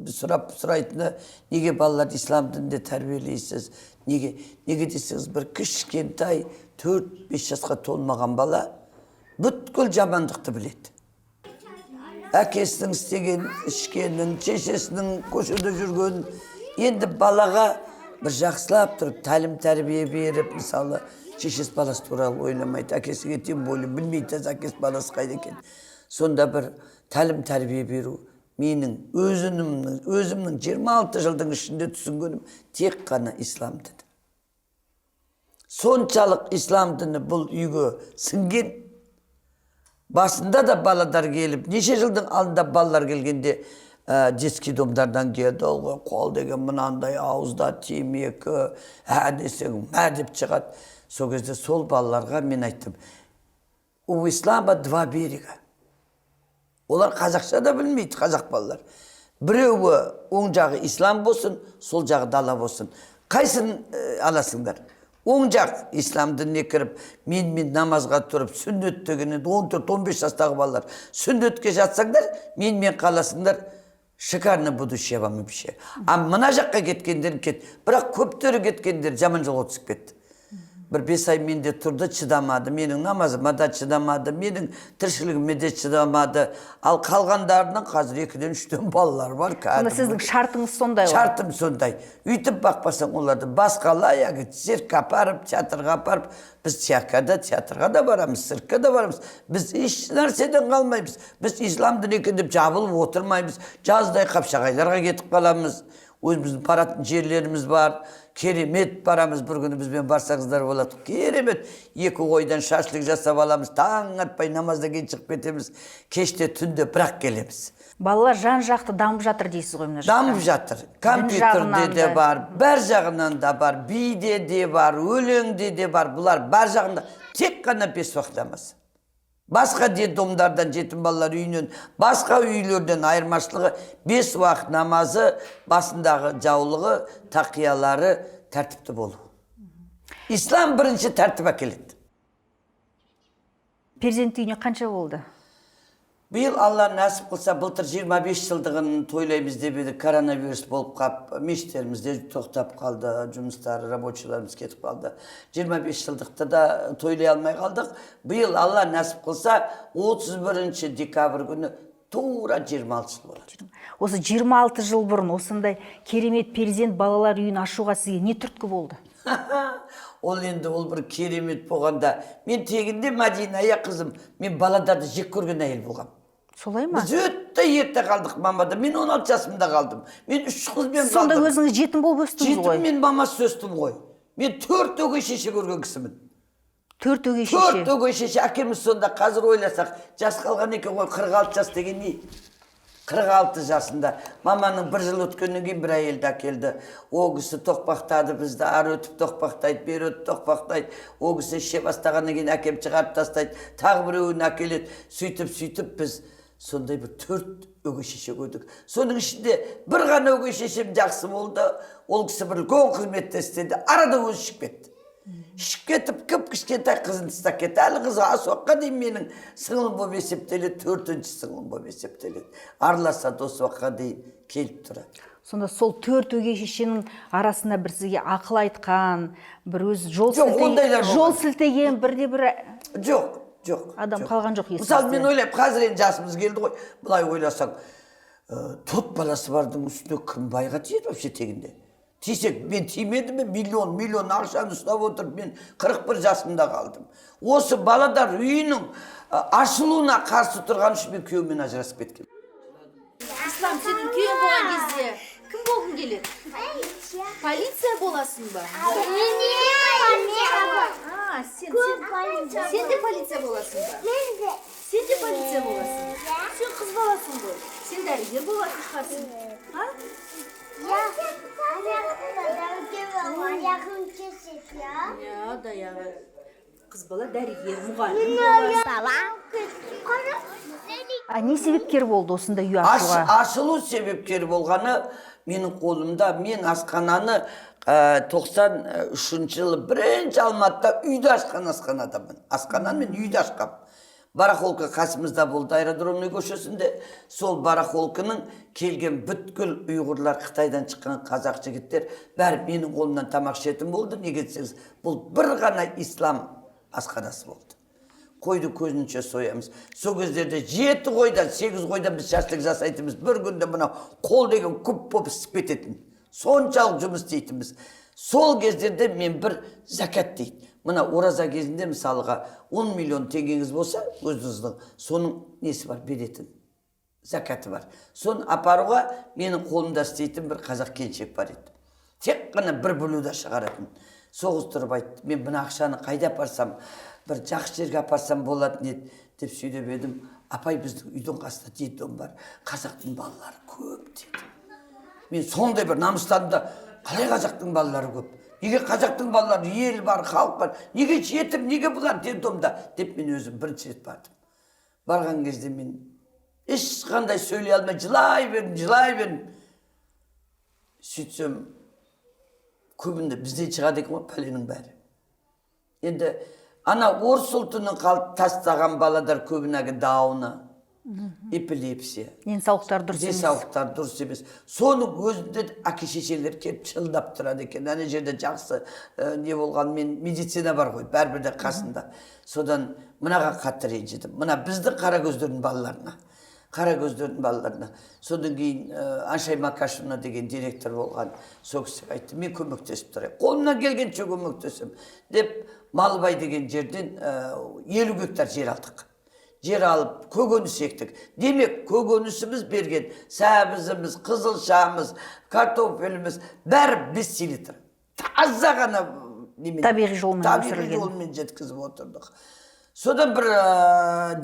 сұрайтыны, неге балаларды ислам дінінде тәрбиелейсіз? Неге? Неге десеңіз, бір кішкентай 4-5 жасқа толмаған бала бүткіл жамандықты біледі. Әкесінің істеген, ішкенін, шешесінің көшеде жүргенін. Енді балаға бір жақсылап тұрып тәлім тәрбие беріп, мысалы, шешесі баласы туралы ойламайды, әкесіге тем более білмейді, әкесі баласы қайда екен. Сонда бір тәлім тәрбие беру менің өзімнің 26 жылдың ішінде түсінгенім тек қана ислам діні. Соншалық ислам діні бұл үйге сіңген. Басында да баладар келіп, неше жылдың алдында балалар келгенде, детский домдардан келді, ол қол деген мынандай ауызда темекі, ә десең, мә деп шығады. Сол кезде сол балаларға мен айттым, у ислама два берега. Олар қазақша да білмейді, қазақ балалар. Біреуі оң жағы ислам болсын, сол жағы дала болсын. Қайсын аласыңдар? Оң жақ ислам дініне кіріп, менімен намазға тұрып, сүннет деген енді 14-15 жастағы балалар. Сүннетке жатсаңдар, менімен қаласыңдар, шикарно будущее вам вообще. А мына жаққа кеткендер кет. Бірақ көптері кеткендер жаман жолға түсіп кетті. Бір 5 ай менде тұрды, шыдамады. Менің намазыма да шыдамады, менің тіршілігіме де шыдамады. Ал қалғандарының қазір 2-ден 3-тен балалар бар. Сонда сіздің шартыңыз сондай ғой? Шартым сондай. Үйтіп бақпасаң оларды басқалай, яғы циркке апарып, театрға апарып, біз театрға да барамыз, циркке да барамыз. Біз еш нәрседен қалмаймыз. Біз ислам діні екен деп жабылып отырмаймыз. Жаздай қапшағайларға кетіп қаламыз. Өзіміздің баратын жерлеріміз бар. Керемет барамыз, бір күні бізбен барсаңыздар болады. Керемет, 2 қойдан шашлык жасап аламыз, таң атпай намаздан кейін шығып кетеміз, кеште түнде бірақ келеміз. Балалар жан-жақты дамып жатыр дейсіз ғой мына жақта. Дамып жатыр. Компьютерде де бар, бәр жағынан да бар, биде де бар, өлеңде де бар. Бұлар бар жағында тек қана 5 уақыт намаз. Басқа детдомдардан, жетім балалар үйінен, басқа үйлерден айырмашылығы 5 уақыт намазы, басындағы жаулығы, тақиялары тәртіпті болу. Ислам бірінші тәртіп әкеледі. Перзент үйіне қанша болды? Биыл Алла нәсіп қылса, былтыр 25 жылдығын тойлаймыз деп едік, коронавирус болып қап, мешіттеріміз де тоқтап қалды, жұмыстары, рабочийларымыз кетіп қалды. 25 жылдықты да тойлай алмай қалдық. Биыл Алла нәсіп қылса, 31 декабрь күні тура 26 жыл болады. Осы 26 жыл бұрын осындай керемет перзент балалар үйін ашуға сізге не түрткі болды? Ол енді ол бір керемет болғанда, мен тегінде Мадина, ая қызым, мен баладарды жек көрген әйел болғам. Солай ма? Біз өте ерте қалдық мамада. Мен 16 жасымда қалдым. Мен 3 қызбен қалдым. Сонда өзіңіз жетім болып өстіңіз ғой? Жетім, мен мамасыз өстім ғой. Мен 4 өгей шеше көрген кісімін. 4 өгей шеше? 4 өгей шеше. Әкеміз сонда қазір ойласақ, жас қалған екен ғой, 46 жас деген не? 46 жасында. Маманың бір жыл өткеннен кейін бір әйелді әкелді. О кісі тоқпақтады бізді, ары өтіп тоқпақтайды, бері өтіп тоқпақтайды. О кісі іше бастағаннан кейін әкем шығарып тастайды, тағы біреуін әкеледі. Сөйтіп, сөйтіп біз сондай бір 4 өгей шеше көрдік. Соның ішінде бір ғана өгей шешем жақсы болды. Ол кісі бір үлкен қызметте істеді, арада өзі ішіп кетті. Ішіп кетіп, кіп-кішкентай қызын тастап кетті. Әлі қызы ас уақытқа дейін менің сіңілім болып есептеледі, 4-ші сіңілім болып есептеледі. Араласады, осы уақытқа дейін келіп тұрады. Сонда сол 4 өгей шешенің арасында бір сізге ақыл айтқан, бір өз Жоқ, ондайлар болған. жол сілтеген бірде бір Жоқ, жоқ, адам жоқ. қалған жоқ есіңізде. Мысалы, мен ойлаймын, қазір енді жасымыз келді ғой, былай ойласаң, 4 баласы бардың үстіне кім байға тиеді вообще тегінде? Тисек, мен тимедім бе, миллион, миллион ақшаны ұстап отырып, мен 41 жасымда қалдым. Осы баладар үйінің ашылуына қарсы тұрған үшін мен күйеуіммен ажырасып кеткенмін. Ислам, сен үлкен болған кезде кім болғың келеді? Полиция. Полиция боласың ба? Полиция. А, Көп полиция сен де полиция боласың ба? Мен де. Сен Сен де полиция боласың. Сен қыз баласың ғой. Сен дәрігер болатын шығарсың. А? Я аяғым кеседі, иә? Иә, даяғы. Қыз бала дәрігер, мұғалім болады. А не себепкер болды осындай үй ашуға? Ашылу себепкер болғаны менің қолымда. Мен асхананы 93 жылы бірінші Алматыда үйді ашқан асханадамын. Асхананы мен үйді ашқам. Барахолка қасымызда болды, Аэродромный көшесінде. Сол барахолканың келген бүткіл ұйғырлар, Қытайдан шыққан қазақ жігіттер бәрі менің қолымнан тамақ ішетін болды. Неге десеңіз, бұл бір ғана ислам асханасы болды. Қойды көзінше соямыз. Сол кездерде 7 қойдан, 8 қойдан біз шашлык жасайтынбыз. Бір күнде мынау қол деген күп болып ісіп кететін. Соншалық жұмыс істейтінбіз. Сол кездерде мен бір закат дейді. Мына ораза кезінде, мысалға, 10 миллион теңгеңіз болса, өзіңіздің, соның несі бар, беретін закаты бар. Соны апаруға менің қолымда істейтін бір қазақ келіншек бар еді. Тек қана бір блюдо шығаратын. Соғыс тұрып айтты: «Мен мына ақшаны қайда апарсам, бір жақсы жерге апарсам болатын еді», – деп сөйлеп едім. «Апай, біздің үйдің қасында детдом бар, қазақтың балалары көп», – деді. Мен сондай бір намыстандым да: қалай қазақтың балалары көп, неге қазақтың балалары, ел бар, халық бар, неге жетім, неге бұлар детдомда деп, мен өзім бірінші рет бардым. Барған кезде мен ешқандай сөйлей алмай жылай бердім, жылай бердім. Сөйтсем, көбінде бізден шығады екен ғой пәленің бәрі. Енді ана орыс ұлтының қалып тастаған баладар көбіне Дауна, эпилепсия. Денсаулықтары дұрыс емес. Денсаулықтары дұрыс емес. Соның өзінде де әке шешелері келіп шылдап тұрады екен. Ана жерде жақсы не болғанымен, медицина бар ғой бәрібір де қасында. Содан мынаға қатты ренжідім, мына біздің қара көздердің балаларына, қара көздердің балаларына. Содан кейін Аншай Макашевна деген директор болған, сол кісіге айттым: «Мен көмектесіп тұрайын, қолымнан келгенше көмектесемін», – деп. Малыбай деген жерден 50 гектар жер алдық. Жер алып, көкөніс ектік. Демек, көкөнісіміз берген сәбізіміз, қызылшамыз, картофеліміз бәрі без селитр, таза ғана немен, Табиғи жолмен табиғи өсірілген. жолмен жеткізіп отырдық. Содан бір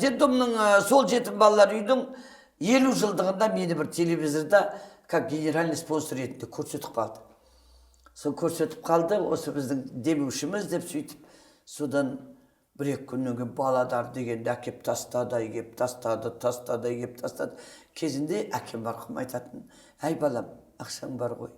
детдомның, сол жетім балалар үйдің 50 жылдығында мені бір телевизорда как генеральный спонсор ретінде көрсетіп қалды. Сол көрсетіп қалды, осы біздің демеушіміз деп. Сөйтіп, содан бір екі күннен кейін баладар дегенді әкеп тастады, ай, кеп тастады, тастады, ай, кеп тастады. Кезінде әкем марқұм айтатын: «Әй, балам, ақшаң бар ғой,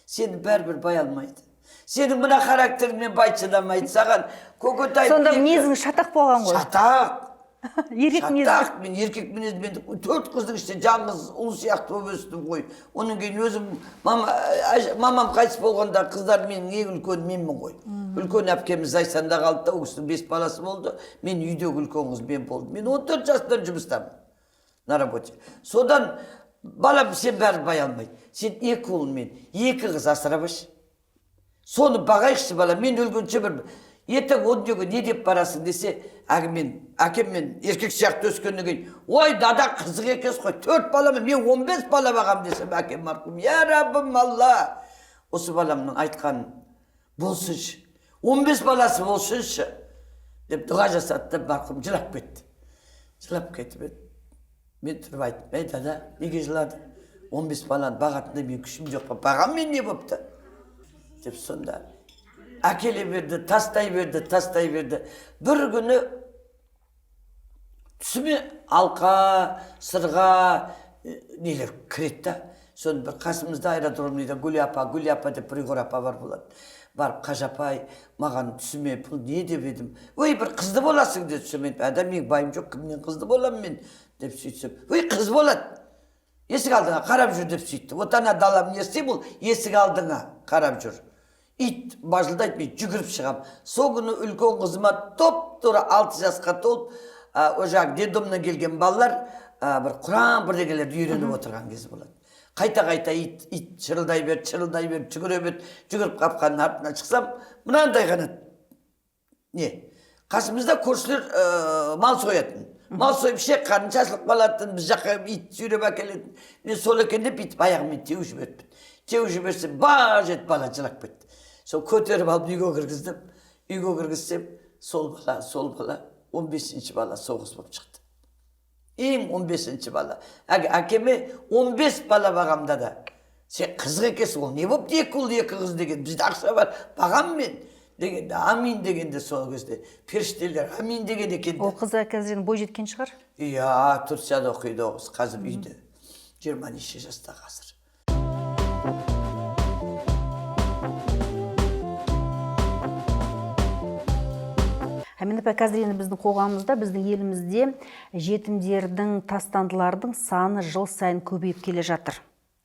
сені бәрібір бай алмайды, сенің мына характеріңмен бай шыдамайды саған, көкетай». Сонда мінезің шатақ болған ғой. Шатақ. Еркек мінезі. Шатақ. Мен еркек мінез, мен төрт қыздың ішінде жалғыз ұл сияқты болып өстім ғой. Одан кейін өзім мама, мамам қайтыс болғанда, қыздар, менің ең үлкені менмін ғой. Үлкен әпкеміз Зайсанда қалды да, ол кісінің бес баласы болды. Мен үйдегі үлкен қыз мен болдым. Мен 14 жасымнан жұмыстамын, на работе. Содан: «Балам, сен бәрі бай алмайды, сен екі ұл мен екі қыз асырап, соны бағайықшы, балам, мен өлгенше бір ертең о дүниеге не деп барасың?» – десе, әлгі мен әкеммен еркек сияқты өскеннен кейін: «Ой, дада, қызық екенсіз ғой, төрт баламен, мен 15 бала бағамын», – десем, әкем марқұм: «Я Раббым, Алла, осы баламның айтқанын болсыншы, 15 баласы болсыншы», – деп дұға жасады да, марқұм жылап кетті. Жылап кетіп еді, мен тұрып айттым: «Ей, дада, неге жыладың? 15 баланы бағатындай менің күшім жоқ па? Бағам мен, не болыпты?» – деп. Сонда әкеле берді, тастай берді, тастай берді. Бір күні түсіме алқа, сырға, нелер кіреді да. Соны бір қасымызда аэродромныйда Гүли апа, Гүли апа деп бір ұйғыр апа бар болады. Барып: «Қажы апай, маған түсіме бұл не?» – деп едім. «Ой, бір қызды боласың», – деді. Сонымен: «Әда, менің байым жоқ, кімнен қызды боламын мен?» – деп сөйтсем, «Ой, қыз болады, есік алдыңа қарап жүр», – деп сөйтті. Вот ана дала не істеймін, ол есік алдыңа қарап жүр, ит бажылдайды, мен жүгіріп шығамын. Сол күні үлкен қызыма топ тура 6 жасқа толып, ол жаңағы детдомнан келген балалар бір құран бірдеңелерді үйреніп отырған кез болады. Қайта қайта ит, ит шырылдай берді, шырылдай берді, жүгіре берді. Жүгіріп қапқанның артынан шықсам, мынандай ғана не, қасымызда көршілер мал соятын. Мал сойып, ішек қарын шашылып қалатын, біз жаққа ит сүйреп әкелетін. Мен сол екен деп бүйтіп аяғыммен теуіп жіберіппін. Теуіп жіберсем, баж етіп бала жылап кетті. Сол көтеріп алып үйге кіргіздім. Үйге кіргізсем, сол бала, сол бала, 15-бала сол қыз болып шықты. Ең 15-ші бала. Әкеме 15 бала бағамда да. Сен қызық екенсің, ол не болыпты екі ұл, екі қыз деген, бізде ақша бар, бағам мен дегенде, амин дегенде сол кезде періштелер амин деген екен. Ол қызы қазір енді бой жеткен шығар? Иә, Турцияда оқиды ол қыз, қазір үйде. 20 неше жаста қазір. Әмина апай, қазір енді біздің қоғамымызда, біздің елімізде жетімдердің, тастандылардың саны жыл сайын көбейіп келе жатыр.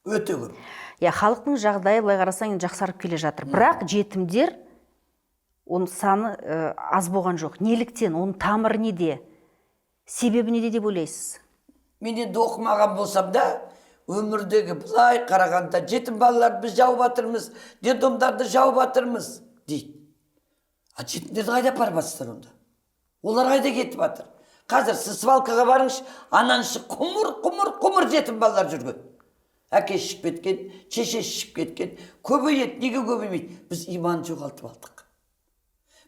Өте көп. Иә, халықтың жағдайы былай қарасаң енді жақсарып келе жатыр. Бірақ жетімдер, оның саны аз болған жоқ. Неліктен, оның тамыры неде? Себебі неде деп ойлайсыз? Мен енді оқымаған болсам да, өмірдегі былай қарағанда жетім балаларды біз жауып жатырмыз, детдомдарды жауып жатырмыз дейді. А жетімдерді қайда апарып жатсыздар онда? Олар қайда кетіп жатыр? Қазір сіз свалкаға барыңызшы, ананың іші құмыр, құмыр, құмыр жетім балалар жүрген. Әкесі ішіп кеткен, шешесі ішіп кеткен. Көбейеді, неге көбеймейді? Біз иман жоғалтып алдық.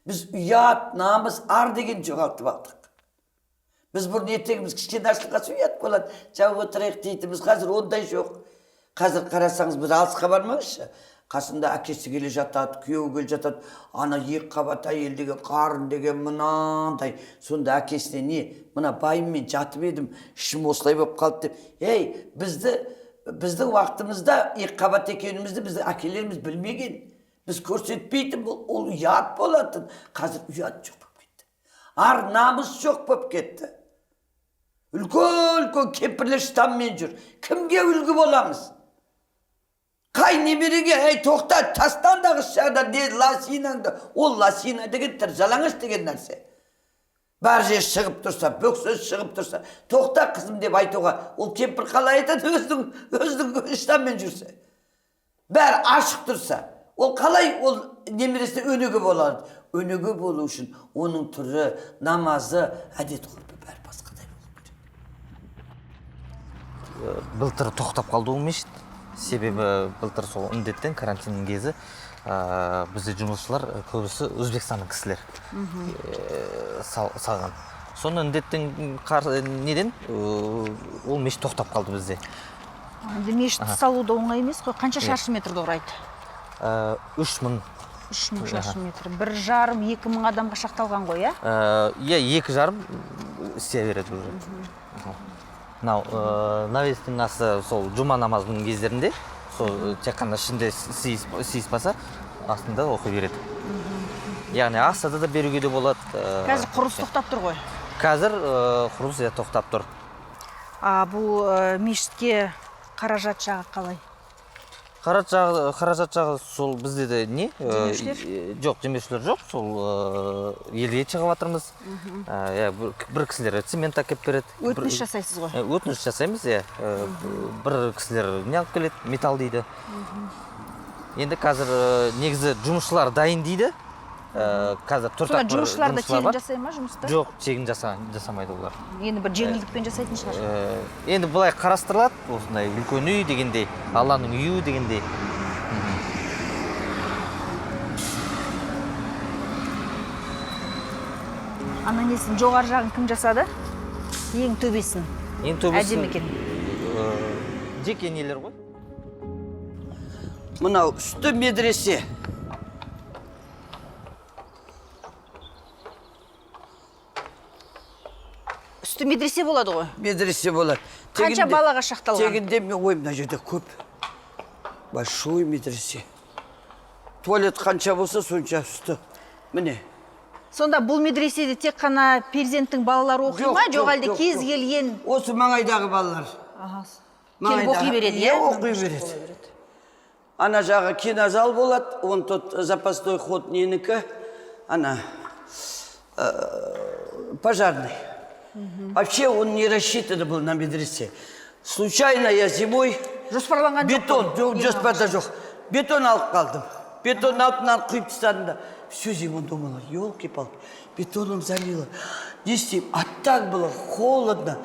Біз ұят, намыс, ар деген жоғалтып алдық. Біз бұрын ертеңіміз кішкене ашылып қалса ұят болады, жауып отырайық дейтінбіз, қазір ондай жоқ. Қазір қарасаңыз, біз алысқа бармаңызшы. Қасында әкесі келе жатады, күйеуі келе жатады, ана екі қабат әйел деген, қарын деген мынандай. Сонда әкесіне не, мына байыммен жатып едім, ішім осылай болып қалды деп. Ей, біздің уақытымызда екі қабат екенімізді біздің әкелеріміз білмеген. Біз көрсетпейтін, ол ұят болатын. Қазір ұят жоқ болып кетті. Ар намыс жоқ болып кетті. Үлкен-үлкен кемпірлер штаммен жүр. Кімге үлгі боламыз? Қай немереге, әй, тоқта, тастан жағда, не лосинаңды. Ол лосина деген тыр жалаңаш деген нәрсе. Бар жер шығып тұрса, бөксесі шығып тұрса, тоқта қызым деп айтуға, ол кемпір қалай айтады, өзінің штаммен жүрсе. Бәрі ашық тұрса, ол қалай ол немересіне өнеге болады? Өнеге болу үшін оның түрі, намазы, әдет ғұрпы бәрі басқадай болу керек. Былтыр тоқтап қалды ол мешіт. Себебі былтыр сол індеттен, карантиннің кезі, бізде жұмысшылар көбісі Өзбекстанның кісілер, салған. Соны індеттен неден, ол мешіт тоқтап қалды бізде. Енді мешіт салу да оңай емес қой. Қанша шаршы метрді құрайды? 3000. 3000 шаршы метр. Бір жарым, екі мың адамға шақталған ғой, иә? Иә, екі жарым істей береді уже. Мынау, навестің асы сол жұма намазының кездерінде, сол тек қана ішінде сыйыспаса, астында оқи береді. Яғни асада да беруге де болады. Қазір құрылыс тоқтап тұр ғой? Қазір құрылыс иә тоқтап тұр. А бұл мешітке қаражат жағы қалай? Қаражат жағы сол бізде де не? Демеушілер? Жоқ, демеушілер жоқ. Сол елге шығып жатырмыз. Иә, бір кісілер цемент әкеліп береді. Өтініш жасайсыз ғой? Өтініш жасаймыз, иә. Бір кісілер не алып келеді, металл дейді. Енді қазір негізі жұмысшылар дайын дейді. Қазір төрт Сонда ақ бір жұмысшылар да жұмысшылар тегін бар. жасай ма жұмысты? Жоқ, тегін жасамайды олар. Енді бір жеңілдікпен жасайтын шығар. Енді былай қарастырылады, осындай үлкен үй дегендей, Алланың үйі дегендей. Ана несін, жоғары жағын кім жасады? Ең төбесін. Ең төбесін, Әдемі екен. Жеке нелер ғой? Мынау үсті медресе. Үсті медресе болады ғой? Медресе болады. Қанша балаға шақталған? Тегінде мен, ой, мына жерде көп. Большой медресе. Туалет қанша болса, сонша үсті. Міне. Сонда бұл медреседе тек қана перзенттің балалары оқи Жоқ, ма? Жоқ, жоқ, әлде жоқ, кез жоқ. келген? Осы маңайдағы балалар. Аха. Келіп оқи береді, Иә, иә? оқи береді. Ана жағы кинозал болады, он тот запасной ход ненікі, ана пожарный. Вообще он не рассчитан был на медресе. Случайно я зимой Жоспарланған жоқ бетон, қой? жоқ, жоспарда жоқ. Бетон алып қалдым. Бетон алып, мынаны құйып тастадым да. Всю зиму думала, елки-палки, бетоном залило. Не істеймін? А так было холодно.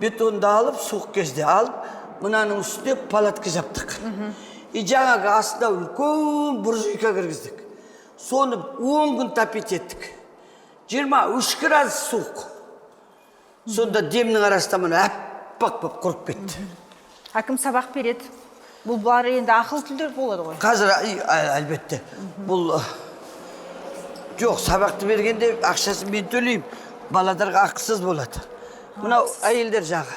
Бетонды алып, суық кезде алып, мынаның үстіне палатка жаптық. И жаңағы астына үлкен буржуйка кіргіздік. Соны 10 күн топить еттік. 23 градус суық. Сонда демнің арасында мына аппақ болып құрып кетті. Әкім сабақ береді. Бұл бары енді ақыл тілдер болады ғой. Қазір әлбетте бұл жоқ, сабақты бергенде ақшасын мен төлеймін. Баладарға ақысыз болады. Мынау әйелдер жағы.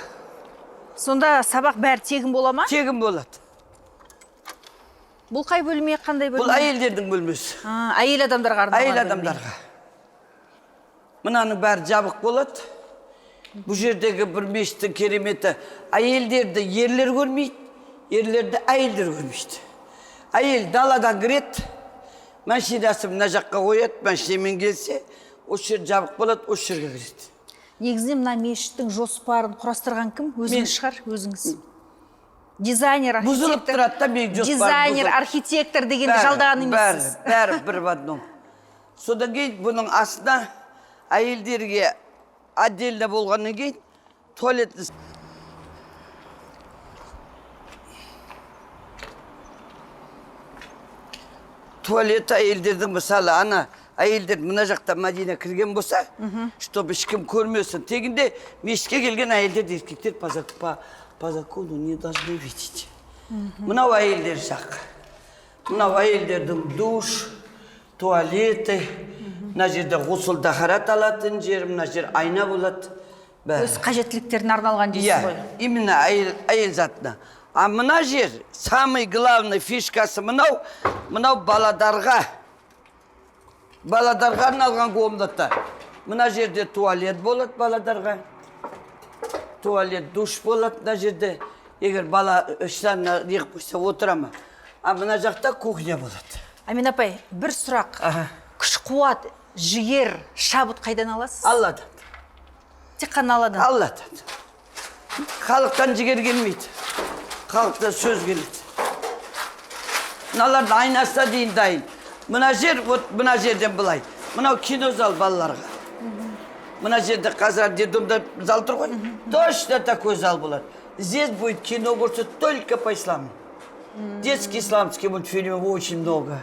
Сонда сабақ бәрі тегін бола ма? Тегін болады. Бұл қай бөлме, қандай бөлме? Бұл әйелдердің бөлмесі. Әйел адамдарға арналған. Әйел адамдарға. Мынаның бәрі жабық болады. Бұл жердегі бір мешіттің кереметі, әйелдерді ерлер көрмейді, ерлерді әйелдер көрмейді. Әйел даладан кіреді, машинасы мына жаққа қояды, машинамен келсе, осы жер жабық болады, осы жерге кіреді. Негізінен мына мешіттің жоспарын құрастырған кім? Өзіңіз шығар, өзіңіз. Дизайнер, архитектор. Бұзылып тұрады да менің жоспарым. Дизайнер, архитектор дегенді жалдаған емессіз. Бәрі бір в одном. Содан кейін бұның астына әйелдерге отдельно болғаннан кейін туалет. Туалеті әйелдердің, мысалы, ана әйелдер мына жақта Мадина кірген болса, чтобы ешкім көрмесін. Тегінде мешітке келген әйелдер, еркектер по закону не должны видеть. Мынау әйелдер жақ. Мынау әйелдердің душ, туалеті, мына жерде ғұсыл тахарат алатын жер, мына жер айна болады. Өз қажеттіліктеріне арналған дейсіз ғой. Именно әйел затына. А мына жер, самый главный фишкасы мынау, мынау баладарға. Баладарға арналған комната. Мына жерде туалет болады баладарға. Туалет, душ болады мына жерде. Егер бала іштанына неғып қойса отыра ма. А мына жақта кухня болады. Амина апай, бір сұрақ. Күш, қуат, жігер, шабыт қайдан аласыз? Алладан. Тек қана Алладан. Алладан. Халықтан жігер келмейді. Халықтан сөз келеді. Мыналардың айнасына дейін дайын. Мына жер, вот мына жерден былай. Мынау кинозал балаларға. Мына жерде қазір детдомда зал тұр ғой. Точно такой зал болады. Здесь будет кино көрсетіп только по исламу. Детский исламский мультфильмов очень много.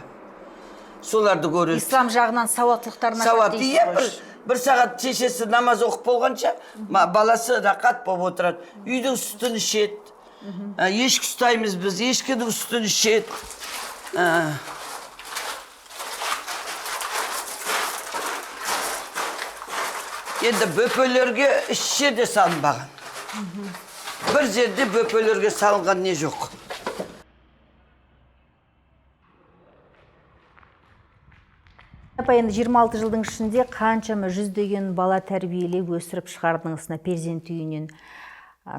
Соларды көреді. Ислам жағынан сауаттылықтарын Сауат. Иә, бір сағат шешесі намаз оқып болғанша, баласы рақат болып отырады. Үйдің сүтін ішеді. Ешкі ұстаймыз біз, ешкінің сүтін ішеді. Енді бөпелерге еш жерде салынбаған. Бір жерде бөпелерге салынған не жоқ. Апа, енді 26 жылдың ішінде қаншама жүздеген бала тәрбиелеп өсіріп шығардыңыз мына перзент үйінен.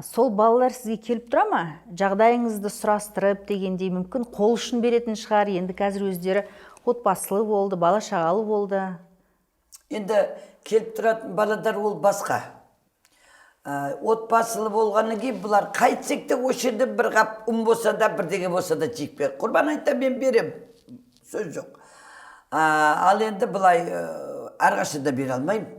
Сол балалар сізге келіп тұра ма? Жағдайыңызды сұрастырып дегендей, мүмкін қол ұшын беретін шығар. Енді қазір өздері отбасылы болды, бала шағалы болды. Енді келіп тұратын баладар ол басқа. Отбасылы болғаннан кейін бұлар қайтсек те осы жерде бір қап ұн болса да, бірдеңе болса да жейіп бер. Құрбан айтта мен берем, сөз жоқ. Ал енді былай әрқашан да бере алмаймын.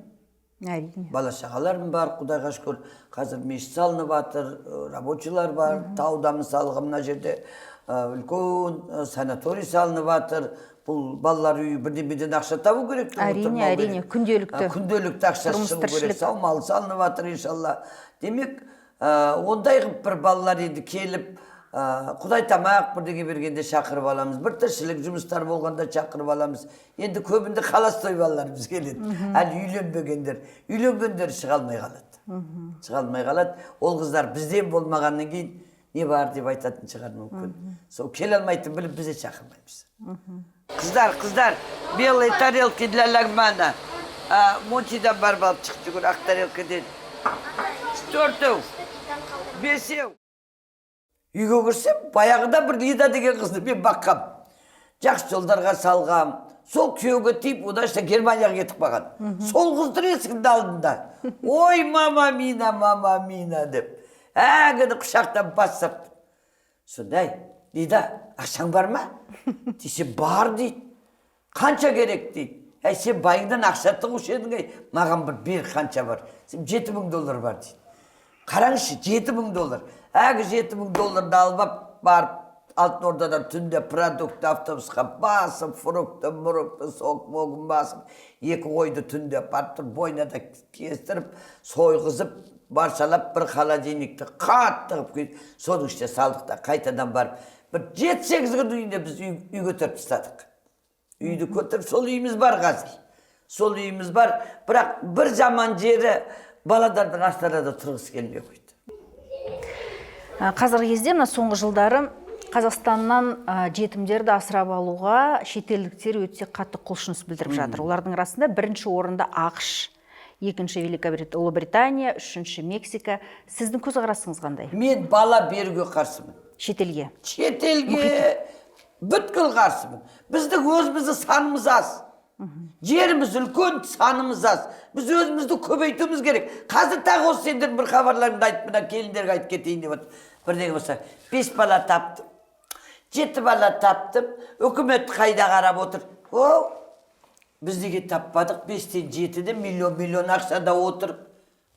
Әрине. Бала шағаларым бар, Құдайға шүкір. Қазір мешіт салынып жатыр, рабочилар бар. Тауда мысалға мына жерде үлкен санаторий салынып жатыр. Бұл балалар үйі бірдемеден ақша табу керек. Әрине, әрине, күнделікті. Күнделікті ақша Тұрмыс шығу керек. тіршілік. Саумал салынып жатыр, иншалла. Демек, ондай қылып бір балалар енді келіп, Құдай тамақ бірдеңе бергенде шақырып аламыз. Бір тіршілік жұмыстар болғанда шақырып аламыз. Енді көбінде холостой балаларымыз келеді. Әлі үйленбегендер. Үйленгендер шыға алмай қалады. Шыға алмай қалады. Ол қыздар бізден болмағаннан кейін не бар деп айтатын шығар мүмкін. Сол келе алмайтын біліп біз де шақырмаймыз. Қыздар, қыздар, белые тарелки для лагмана. Монтидан барып алып шықты жүгір, ақ тарелкаден. Төртеу, бесеу. Үйге кірсем, баяғыда бір Лида деген қызды мен баққам. Жақсы жолдарға салғам. Сол күйеуге тиіп, одан что Германияға кетіп қалған. Сол қыз тұр есіктің алдында. Ой, мама мина, мама мина деп. Әгіні құшақтап бас сырт. Сондай, Лида, ақшаң бар ма? Десе, бар дейді. Қанша керек дейді. Әй, сен байыңнан ақша тығушы едің, әй, маған бір бер қанша бар. Сен 7000 доллар бар дейді. Қараңызшы, 7000 доллар. Әгі 7000 долларды алып ап, барып Алтын Ордадан түнде продукт автобусқа басып, фрукты, мұрукты, сок могын басып, екі қойды түнде барып тұрып, бойына да кестіріп, сойғызып, баршалап бір холодильникті қатты қылып құйып, соның ішіне салдық та қайтадан барып, бір 7-8 күннің үйінде біз үй көтеріп тастадық. Үйді көтеріп, сол үйіміз бар қазір. Сол үйіміз бар, бірақ бір жаман жері баладардың Астанада тұрғысы келмей қойды. Қазіргі кезде мына соңғы жылдары Қазақстаннан жетімдерді асырап алуға шетелдіктер өте қатты құлшыныс білдіріп жатыр. Олардың арасында бірінші орында АҚШ, екінші Ұлыбритания, үшінші Мексика. Сіздің көзқарасыңыз қандай? Мен бала беруге қарсымын. Шетелге. Шетелге бүткіл қарсымын. Біздің өзіміздің санымыз аз. Жеріміз үлкен, санымыз аз. Біз өзімізді көбейтуіміз керек. Қазір тағы осы сендердің бір хабарларыңды айтып, мына келіндерге айтып кетейін деп отыр. Бірдеңе болса, 5 бала таптым, 7 бала таптым, үкімет қайда қарап отыр? О, біз неге таппадық? 5-тен 7-ден миллион-миллион ақшада отырып.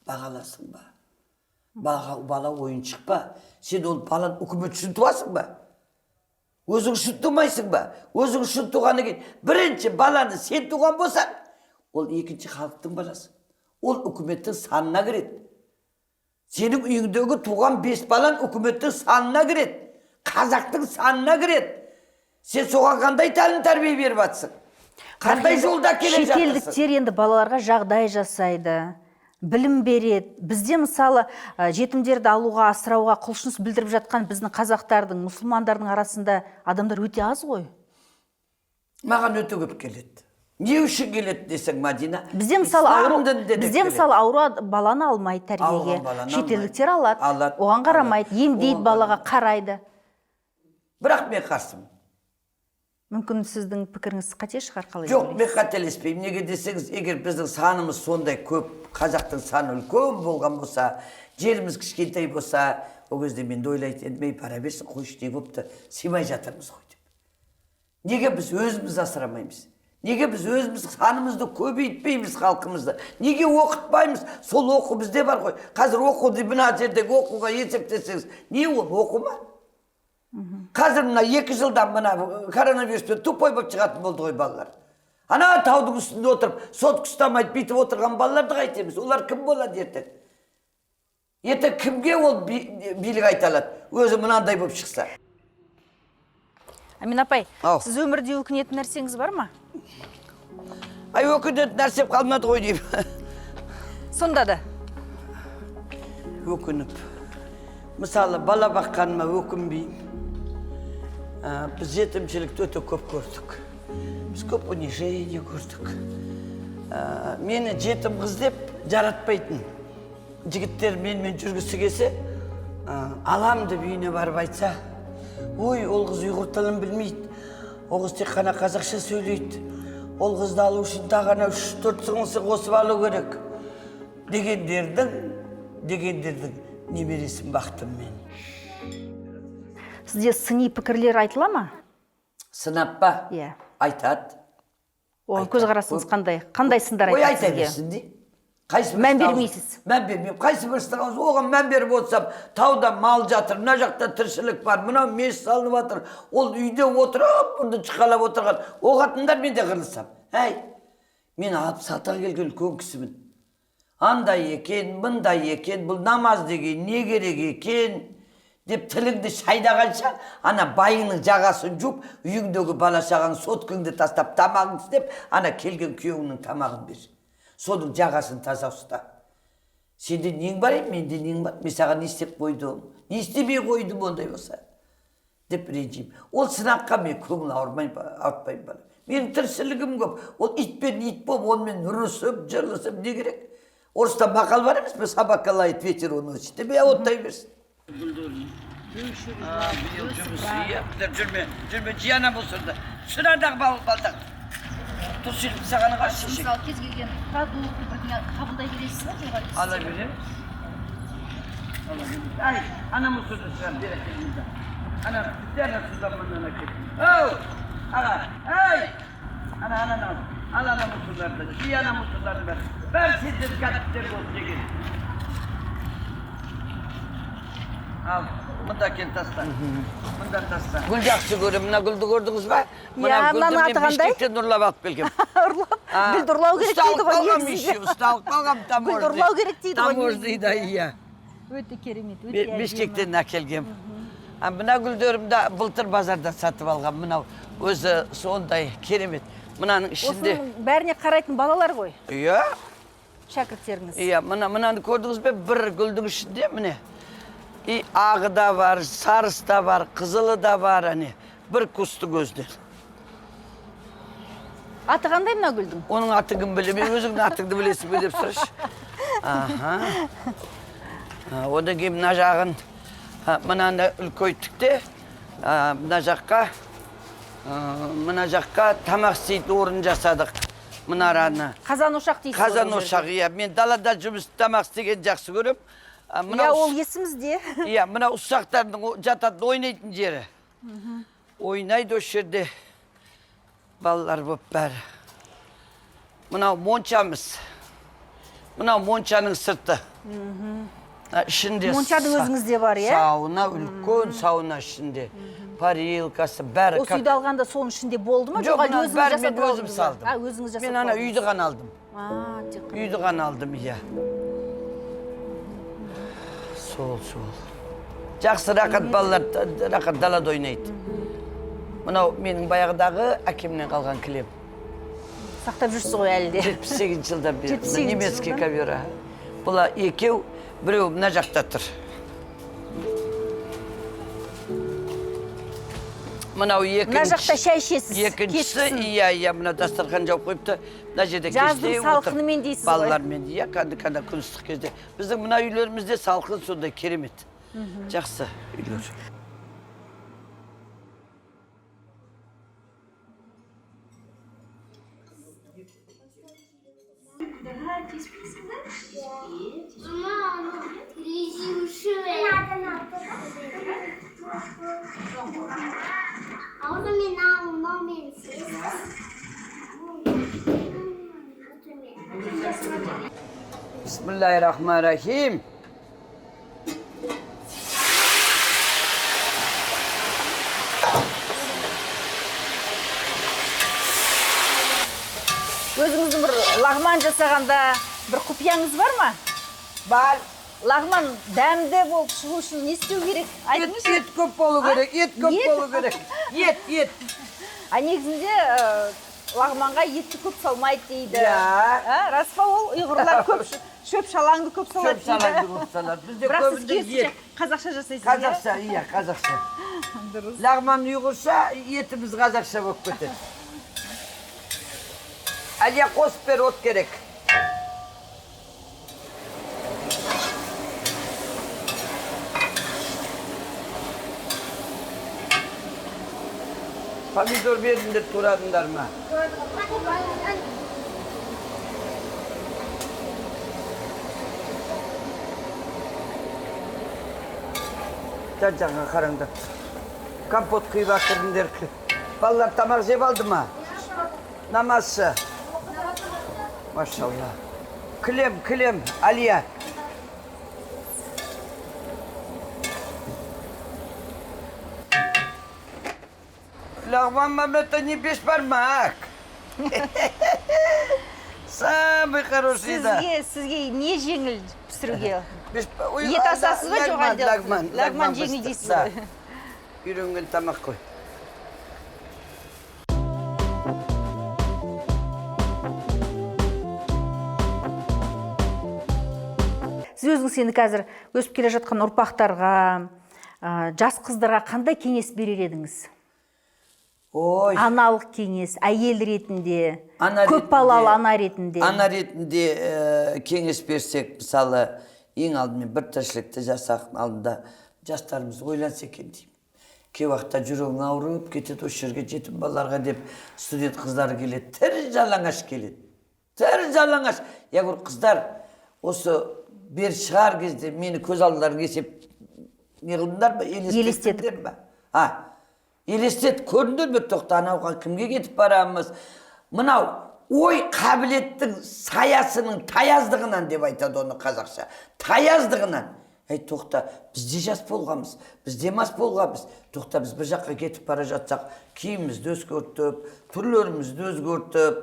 Бағаласың ба? Бала ойыншық па? Сен ол баланы үкімет үшін туасың ба? Өзің үшін тумайсың ба? Өзің үшін туғаннан кейін бірінші баланы сен туған болсаң, ол екінші халықтың баласы. Ол үкіметтің санына кіреді. Сенің үйіңдегі туған 5 балаң үкіметтің санына кіреді. Қазақтың санына кіреді. Сен соған қандай тәлім тәрбие беріп жатсың? Қандай жолда келе жатырсың? Шетелдіктер енді балаларға жағдай жасайды, білім береді. Бізде мысалы жетімдерді алуға, асырауға құлшыныс білдіріп жатқан біздің қазақтардың, мұсылмандардың арасында адамдар өте аз ғой. Маған өте көп келеді. Не үшін келеді десең, Мадина? Бізде мысалы ауру, бізде мысалы ауру баланы алмайды тәрбиеге. Шетелдіктер алады, оған қарамайды, емдейді, балаға қарайды. Бірақ мен қарсымын. Мүмкін сіздің пікіріңіз қате шығар, қалай? Жоқ, мен қателеспеймін. Неге десеңіз, егер біздің санымыз сондай көп, қазақтың саны үлкен болған болса, жеріміз кішкентай болса, ол кезде мен де ойлайтын едім, ей, бара берсін, қойшы, не болыпты, сыймай жатырмыз ғой деп. Неге біз өзіміз асырамаймыз? Неге біз өзіміз санымызды көбейтпейміз халқымызды? Неге оқытпаймыз? Сол оқу бізде бар ғой. Қазір оқуды мына жердегі оқуға есептесеңіз, не ол оқу ма? Қазір мына 2 жылдан мына коронавируспен тупой болып шығатын болды ғой балалар. Ана таудың үстінде отырып, сотка ұстамайды, бүйтіп отырған балаларды қайтеміз? Олар кім болады ертең? Ертең кімге ол билік айта алады? Өзі мынандай болып шықса. Амина апай, сіз өмірде өкінетін нәрсеңіз бар ма? Ай, өкінетін нәрсем қалмады ғой деймін. Сонда да? Өкініп. Мысалы, бала баққаныма өкінбеймін. Біз жетімшілікті өте көп көрдік. Біз көп унижение көрдік. Мені жетім қыз деп жаратпайтын жігіттер менімен жүргісі келсе, алам деп үйіне барып айтса, ой, ол қыз ұйғыр тілін білмейді, ол қыз тек қана қазақша сөйлейді, ол қызды алу үшін тағы ана 3-4 сіңлісі қосып алу керек дегендердің немересін бақтым мен. Сізде сыни пікірлер айтыла ма? Сынап па? Иә. Айтады. Оған көзқарасыңыз қандай? Қандай сындар Ой, айтады айта сізге? берсін де. Қайсы Мән бірісін бермейсіз? Мән бермеймін. Қайсы бірісінің аузы? Оған мән беріп отырсам, тауда мал жатыр, мына жақта тіршілік бар, мынау мешіт салынып жатыр. Ол үйде отырып, бұны шықалап отырған. О қатындар мен де қырылсам. Әй, мен 66-ға келген үлкен кісімін. Андай екен, мындай екен, бұл намаз деген не керек екен деп тіліңді шайдағанша, ана байыңның жағасын жуып, үйіңдегі бала шағаң соткаңды тастап, тамағыңды істеп, ана келген күйеуіңнің тамағын бер. Соның жағасын таза ұста. Сенде нең бар еді, менде нең бар? Мен саған не істеп қойдым, не істемей қойдым ондай болса деп ренжимін. Ол сынаққа мен көңіл ауыртпаймын бала. Менің тіршілігім көп. Ол итпен ит болып, онымен ұрысып, жырылысып не керек? Орыста мақал бар емес пе? Собака лает, ветер уносит деп, оттай берсін. Биыл жұмыс жүрме, жүрме, жияна болса да. Шырадағы балтақ. Тұрсың саған қарсы шешек. Мысалы, кез келген продукт бірдеңе қабылдай бересіз ба, жоқ әлде Ала береміз. Ала береміз. Ай, ана мусорды шығар, бері әкеліңіз. Ана, бәрі судан мынаны әкел. Оу, аға, ай! Ана, ана, ана, ал ана мусорларды, жи ана мусорларды бәрі. Бәрі сендердің кәсіптер болып жеген. Ал, мында кел, таста. Мында таста. Гүл жақсы көремін. Мына гүлді көрдіңіз ба? Мына Иә, гүлді мынаның мен аты қандай? Бішкектен ұрлап алып келгем. Ұрлап, гүлді ұрлау керек дейді ғой негізінде. Ұсталып қалғам таможня. Гүлді ұрлау керек дейді ғой. Таможняда, иә. Өте керемет, өте әдемі. Бішкектен әкелгем. А мына гүлдерімді былтыр базардан сатып алғам. Мынау өзі сондай керемет. Мынаның ішінде. Осының бәріне қарайтын балалар ғой, Иә. шәкірттеріңіз. Иә, мынаны көрдіңіз бе? Бір гүлдің ішінде міне. И ағы да бар, сарысы да бар, қызылы да бар, әне. Бір кустың өзінен. Аты қандай мына гүлдің? Оның атын кім білемін, өзіңнің атыңды білесің бе деп сұрашы. Аха. Одан кейін мына жағын, мынаны үлкейттік те, мына жаққа, мына жаққа тамақ істейтін орын жасадық. Мұнараны. Қазан ошақ дейсіз ғой Қазан бұл жерде. ошақ, иә. Мен далада жұмыс тамақ істегенді жақсы көремін. Иә, ол есімізде. Иә, мына ұсақтардың жататын, ойнайтын жері. Ойнайды осы жерде балалар болып бәрі. Мынау моншамыз. Мынау моншаның сырты. Ішінде Монша да өзіңізде бар, иә? Сауна, үлкен сауна ішінде. Парилкасы, бәрі. Осы үйді алғанда соның ішінде болды ма? Жоқ, Жоқ, әлде мынаның өзіңіз бәрін жасап мен өзім алдыңыз ба? салдым. Өзіңіз жасап Мен ана алдыңыз. үйді ғана алдым. Тек қана. Үйді ғана алдым, иә. Сол, сол. Жақсы, рақат балалар, рақат далада ойнайды. Мынау менің баяғыдағы әкемнен қалған кілем. Сақтап жүрсіз ғой әлі де. 78 жылдан бері. 78 Немецкий жылдан? ковер. Бұла екеу, біреу мына жақта тұр. Мынау екінші. Мына жақта шай ішесіз, Екіншісі, кешкісін. иә, иә, мына дастархан жауып қойыпты. Мына жерде Жаздың кеште отыр. салқынымен дейсіз ғой. Балалармен, иә, кәдімгі күн ыстық кезде. Біздің мына үйлерімізде салқын сондай керемет. Жақсы үйлер. Bismillahirrahmanirrahim. Өзіңіздің бір лағман жасағанда бір құпияңыз бар ма? Бар. Лағман дәмді болып шығу үшін не істеу керек? Айтыңызшы. Ет көп болу керек, ет көп Ет? болу керек. Ет, ет. А негізінде, лағманға етті көп салмайды дейді. Иә. Рас па ол? Ұйғырлар көп шөп шалаңды көп салады Шөп шалаңды дейді. көп салады. Бізде Бірақ сіз көбінде керісінше ет. қазақша жасайсыз, иә? Қазақша, иә, қазақша. Дұрыс. Лағман ұйғырша, етіміз қазақша болып кетеді. Әлия, қосып бер, от керек. Помидор бердіңдер, турадыңдар ма? Жан жағына қараңдар. Компот құйып әкірдіңдер. Балалар тамақ жеп алды ма? Намазшы. Машалла. Кілем, кілем, Алия. Лағман мам, это не бешбармак. Самый хороший, да. Сізге не жеңіл пісіруге? Ой, Ет асасыз ба, жоқ лагман, әлде? Лагман, Лагман жеңіл бісті, дейсіз да. ғой. Үйренген тамақ қой. Сіз өзіңіз енді қазір өсіп келе жатқан ұрпақтарға, жас қыздарға қандай кеңес берер едіңіз? Ой. Аналық кеңес, әйел ретінде, Ана көп балалы ретінде, ана ретінде. Ана ретінде, кеңес берсек, мысалы, ең алдымен бір тіршілікті жасақтың алдында жастарымыз ойланса екен деймін. Кей уақытта жүрегің ауырып кетеді, осы жерге жетім балаларға деп студент қыздар келеді, тірі жалаңаш келеді. Тірі жалаңаш. Я говорю, қыздар, осы бері шығар кезде мені көз алдыларыңа есеп не қылдыңдар ма? Елестеттіңдер ме? Елестет, көрдіңдер ме? Тоқта, анауға кімге кетіп барамыз? Мынау ой қабілеттің саясының таяздығынан деп айтады оны қазақша. Таяздығынан. Әй, тоқта, біз де жас болғанбыз, біз де мас болғанбыз. Тоқта, біз бір жаққа кетіп бара жатсақ, киімімізді өзгертіп, түрлерімізді өзгертіп,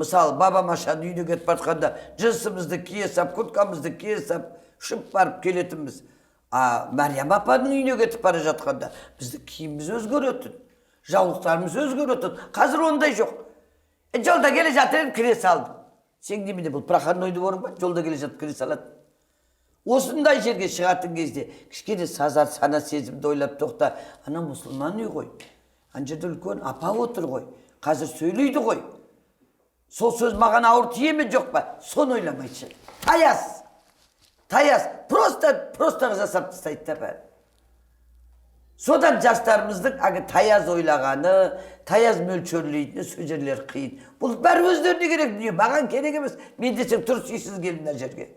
мысалы, баба Машаның үйіне кетіп бара жатқанда джинсымызды кие сап, курткамызды кие сап, ұшып барып келетінбіз. А Мәриям апаның үйіне кетіп бара жатқанда біздің киіміміз өзгеретін, жаулықтарымыз өзгеретін. Қазір ондай жоқ. Жолда келе жатыр едім, кіре салдым. Сен немене, бұл проходной двор ба? Жолда келе жатып кіре салады. Осындай жерге шығатын кезде кішкене сазар сана сезімді ойлап, тоқта, ана мұсылман үй ғой, ана жерде үлкен апа отыр ғой, қазір сөйлейді ғой, сол сөз маған ауыр тие ме жоқ па, соны ойламайды. Таяз, таяз, просто просто жасап тастайды да бәрі. Содан жастарымыздың әлгі таяз ойлағаны, таяз мөлшерлейтіні, сол жерлер қиын. Бұл бәрі өздеріне керек дүние, маған керек емес. Мен десең тұрыс үйсіз кел мына жерге.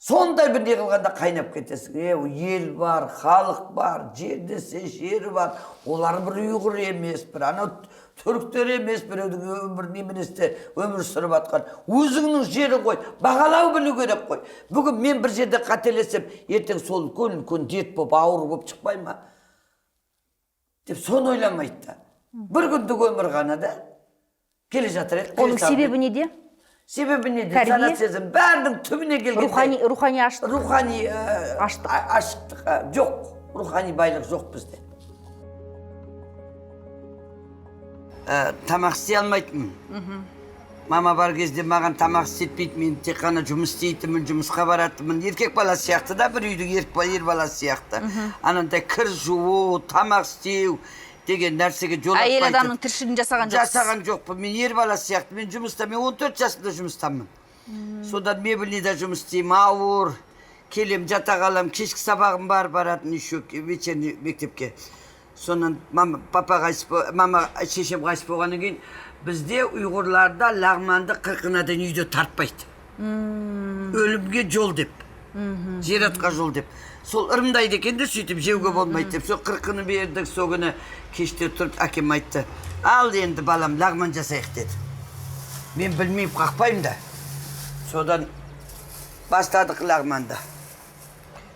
Сондай бір не қылғанда қайнап кетесің. Ел бар, халық бар, жер десе жері бар. Олар бір ұйғыр емес, бір анау түріктер емес, біреудің өмір неменесте өмір сүріп жатқан. Өзіңнің жерің ғой, бағалау білу керек қой. Бүгін мен бір жерде қателесем, ертең сол үлкен үлкен дерт болып, ауру болып шықпай ма? Деп соны ойламайды да. Бір күндік өмір ғана да. Келе жатыр еді. Оның себебі неде? Себебі неде? Сана сезім бәрінің түбіне келгенде. Рухани аштық. Рухани аштық. Аштық жоқ. Рухани байлық жоқ бізде. Тамақ істей алмайтынмын. Мама бар кезде маған тамақ істетпейді, мен тек қана жұмыс істейтінмін, жұмысқа баратынмын. Еркек бала сияқты да, бір үйдің ер баласы сияқты. Анандай кір жуу, тамақ істеу деген нәрсеге жолатпайтын. Әйел адамның тіршілігін жасаған жоқсыз. Жасаған жоқпын. Мен ер баласы сияқты. Мен жұмыста, мен 14 жасымда жұмыстамын. Содан мебельныйда жұмыс істеймін, ауыр. Келем, жата қалам, кешкі сабағым бар, баратын еще вечерний мектепке. Сонан мама, папа қайтыс, мама, шешем қайтыс болғаннан кейін бізде ұйғырларда лағманды қырқынадан үйде тартпайды. Өлімге жол деп. Зиратқа жол деп. Сол ырымдайды екен де, сөйтіп жеуге болмайды деп. Сол қырқыны бердік, сол күні кеште тұрып әкем айтты. Ал енді балам, лағман жасайық деді. Мен білмеймін, қақпаймын да. Содан бастадық лағманды.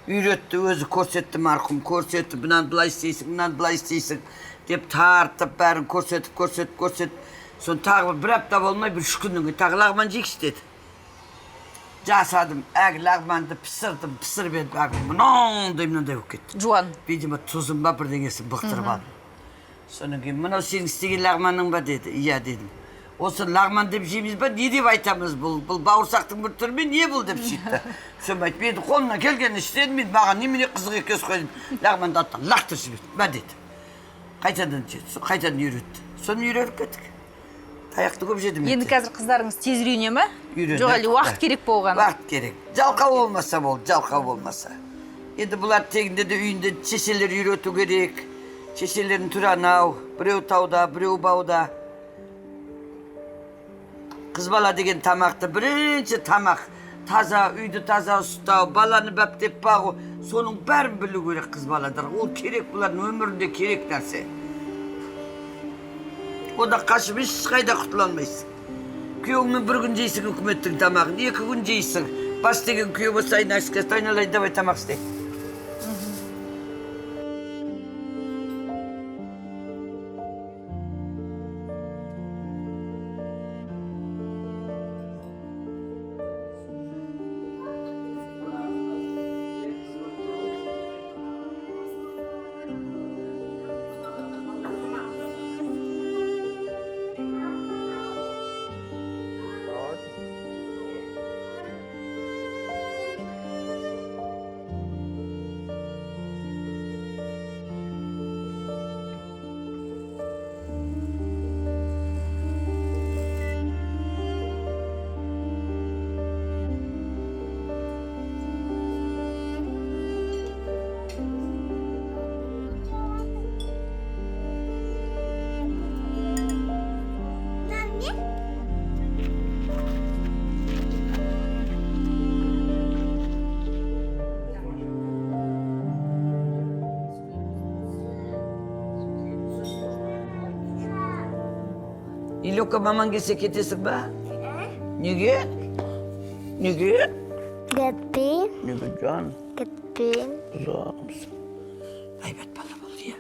Үйретті, өзі көрсетті, марқұм көрсетті. Мынаны былай істейсің, мынаны былай істейсің деп тартып, бәрін көрсетіп, көрсетіп, көрсетіп. Соны тағы бір апта болмай, бір 3 күннен кейін тағы лағман жейікші деді. Жасадым, әлгі лағманды пісірдім, пісіріп едім, әлгі мынандай мынандай болып кетті. Жуан. Видимо, тұзын ба бірдеңесін бұқтырып алдым. Содан кейін, мынау сенің істеген лағманың ба деді. Иә дедім. Осы лағман деп жейміз ба, не деп айтамыз бұл? Бұл бауырсақтың бір түрі ме, не бұл деп сөйтті. Соны айтып, енді қолымнан келгенін істедім, мен маған немене қызық екенін қойдым. Лағманды аттан лақтырып жіберді, мә деді. Қайтадан жеді, қайтадан үйретті. Соны үйреніп кеттік. Таяқты көп жедім. Енді қазір қыздарыңыз тез үйрене ме? Үйренеді. Жоқ, әлде уақыт керек болған. Уақыт керек. Жалқау болмаса болды, жалқау болмаса. Енді бұлар тегінде де үйінде шешелер үйрету керек. Шешелердің түрі анау, біреу тауда, біреу бауда. Қыз бала деген тамақты бірінші тамақ, таза, үйді таза ұстау, баланы бәптеп бағу, соның бәрін білу керек қыз баладар. Ол керек, бұлардың өмірінде керек нәрсе. Одан қашып ешқайда құтыла алмайсың. Күйеуіңмен бір күн жейсің үкіметтің тамағын, 2 күн жейсің. Бас деген күйеу болса, айналайын, давай тамақ істе. Илюка, мамаң келсе кетесің ба? Неге? Неге? Кетпеймін. Неге, жан? Өтпеймін. Ұзағымсың. Әйбат бала бол, иә.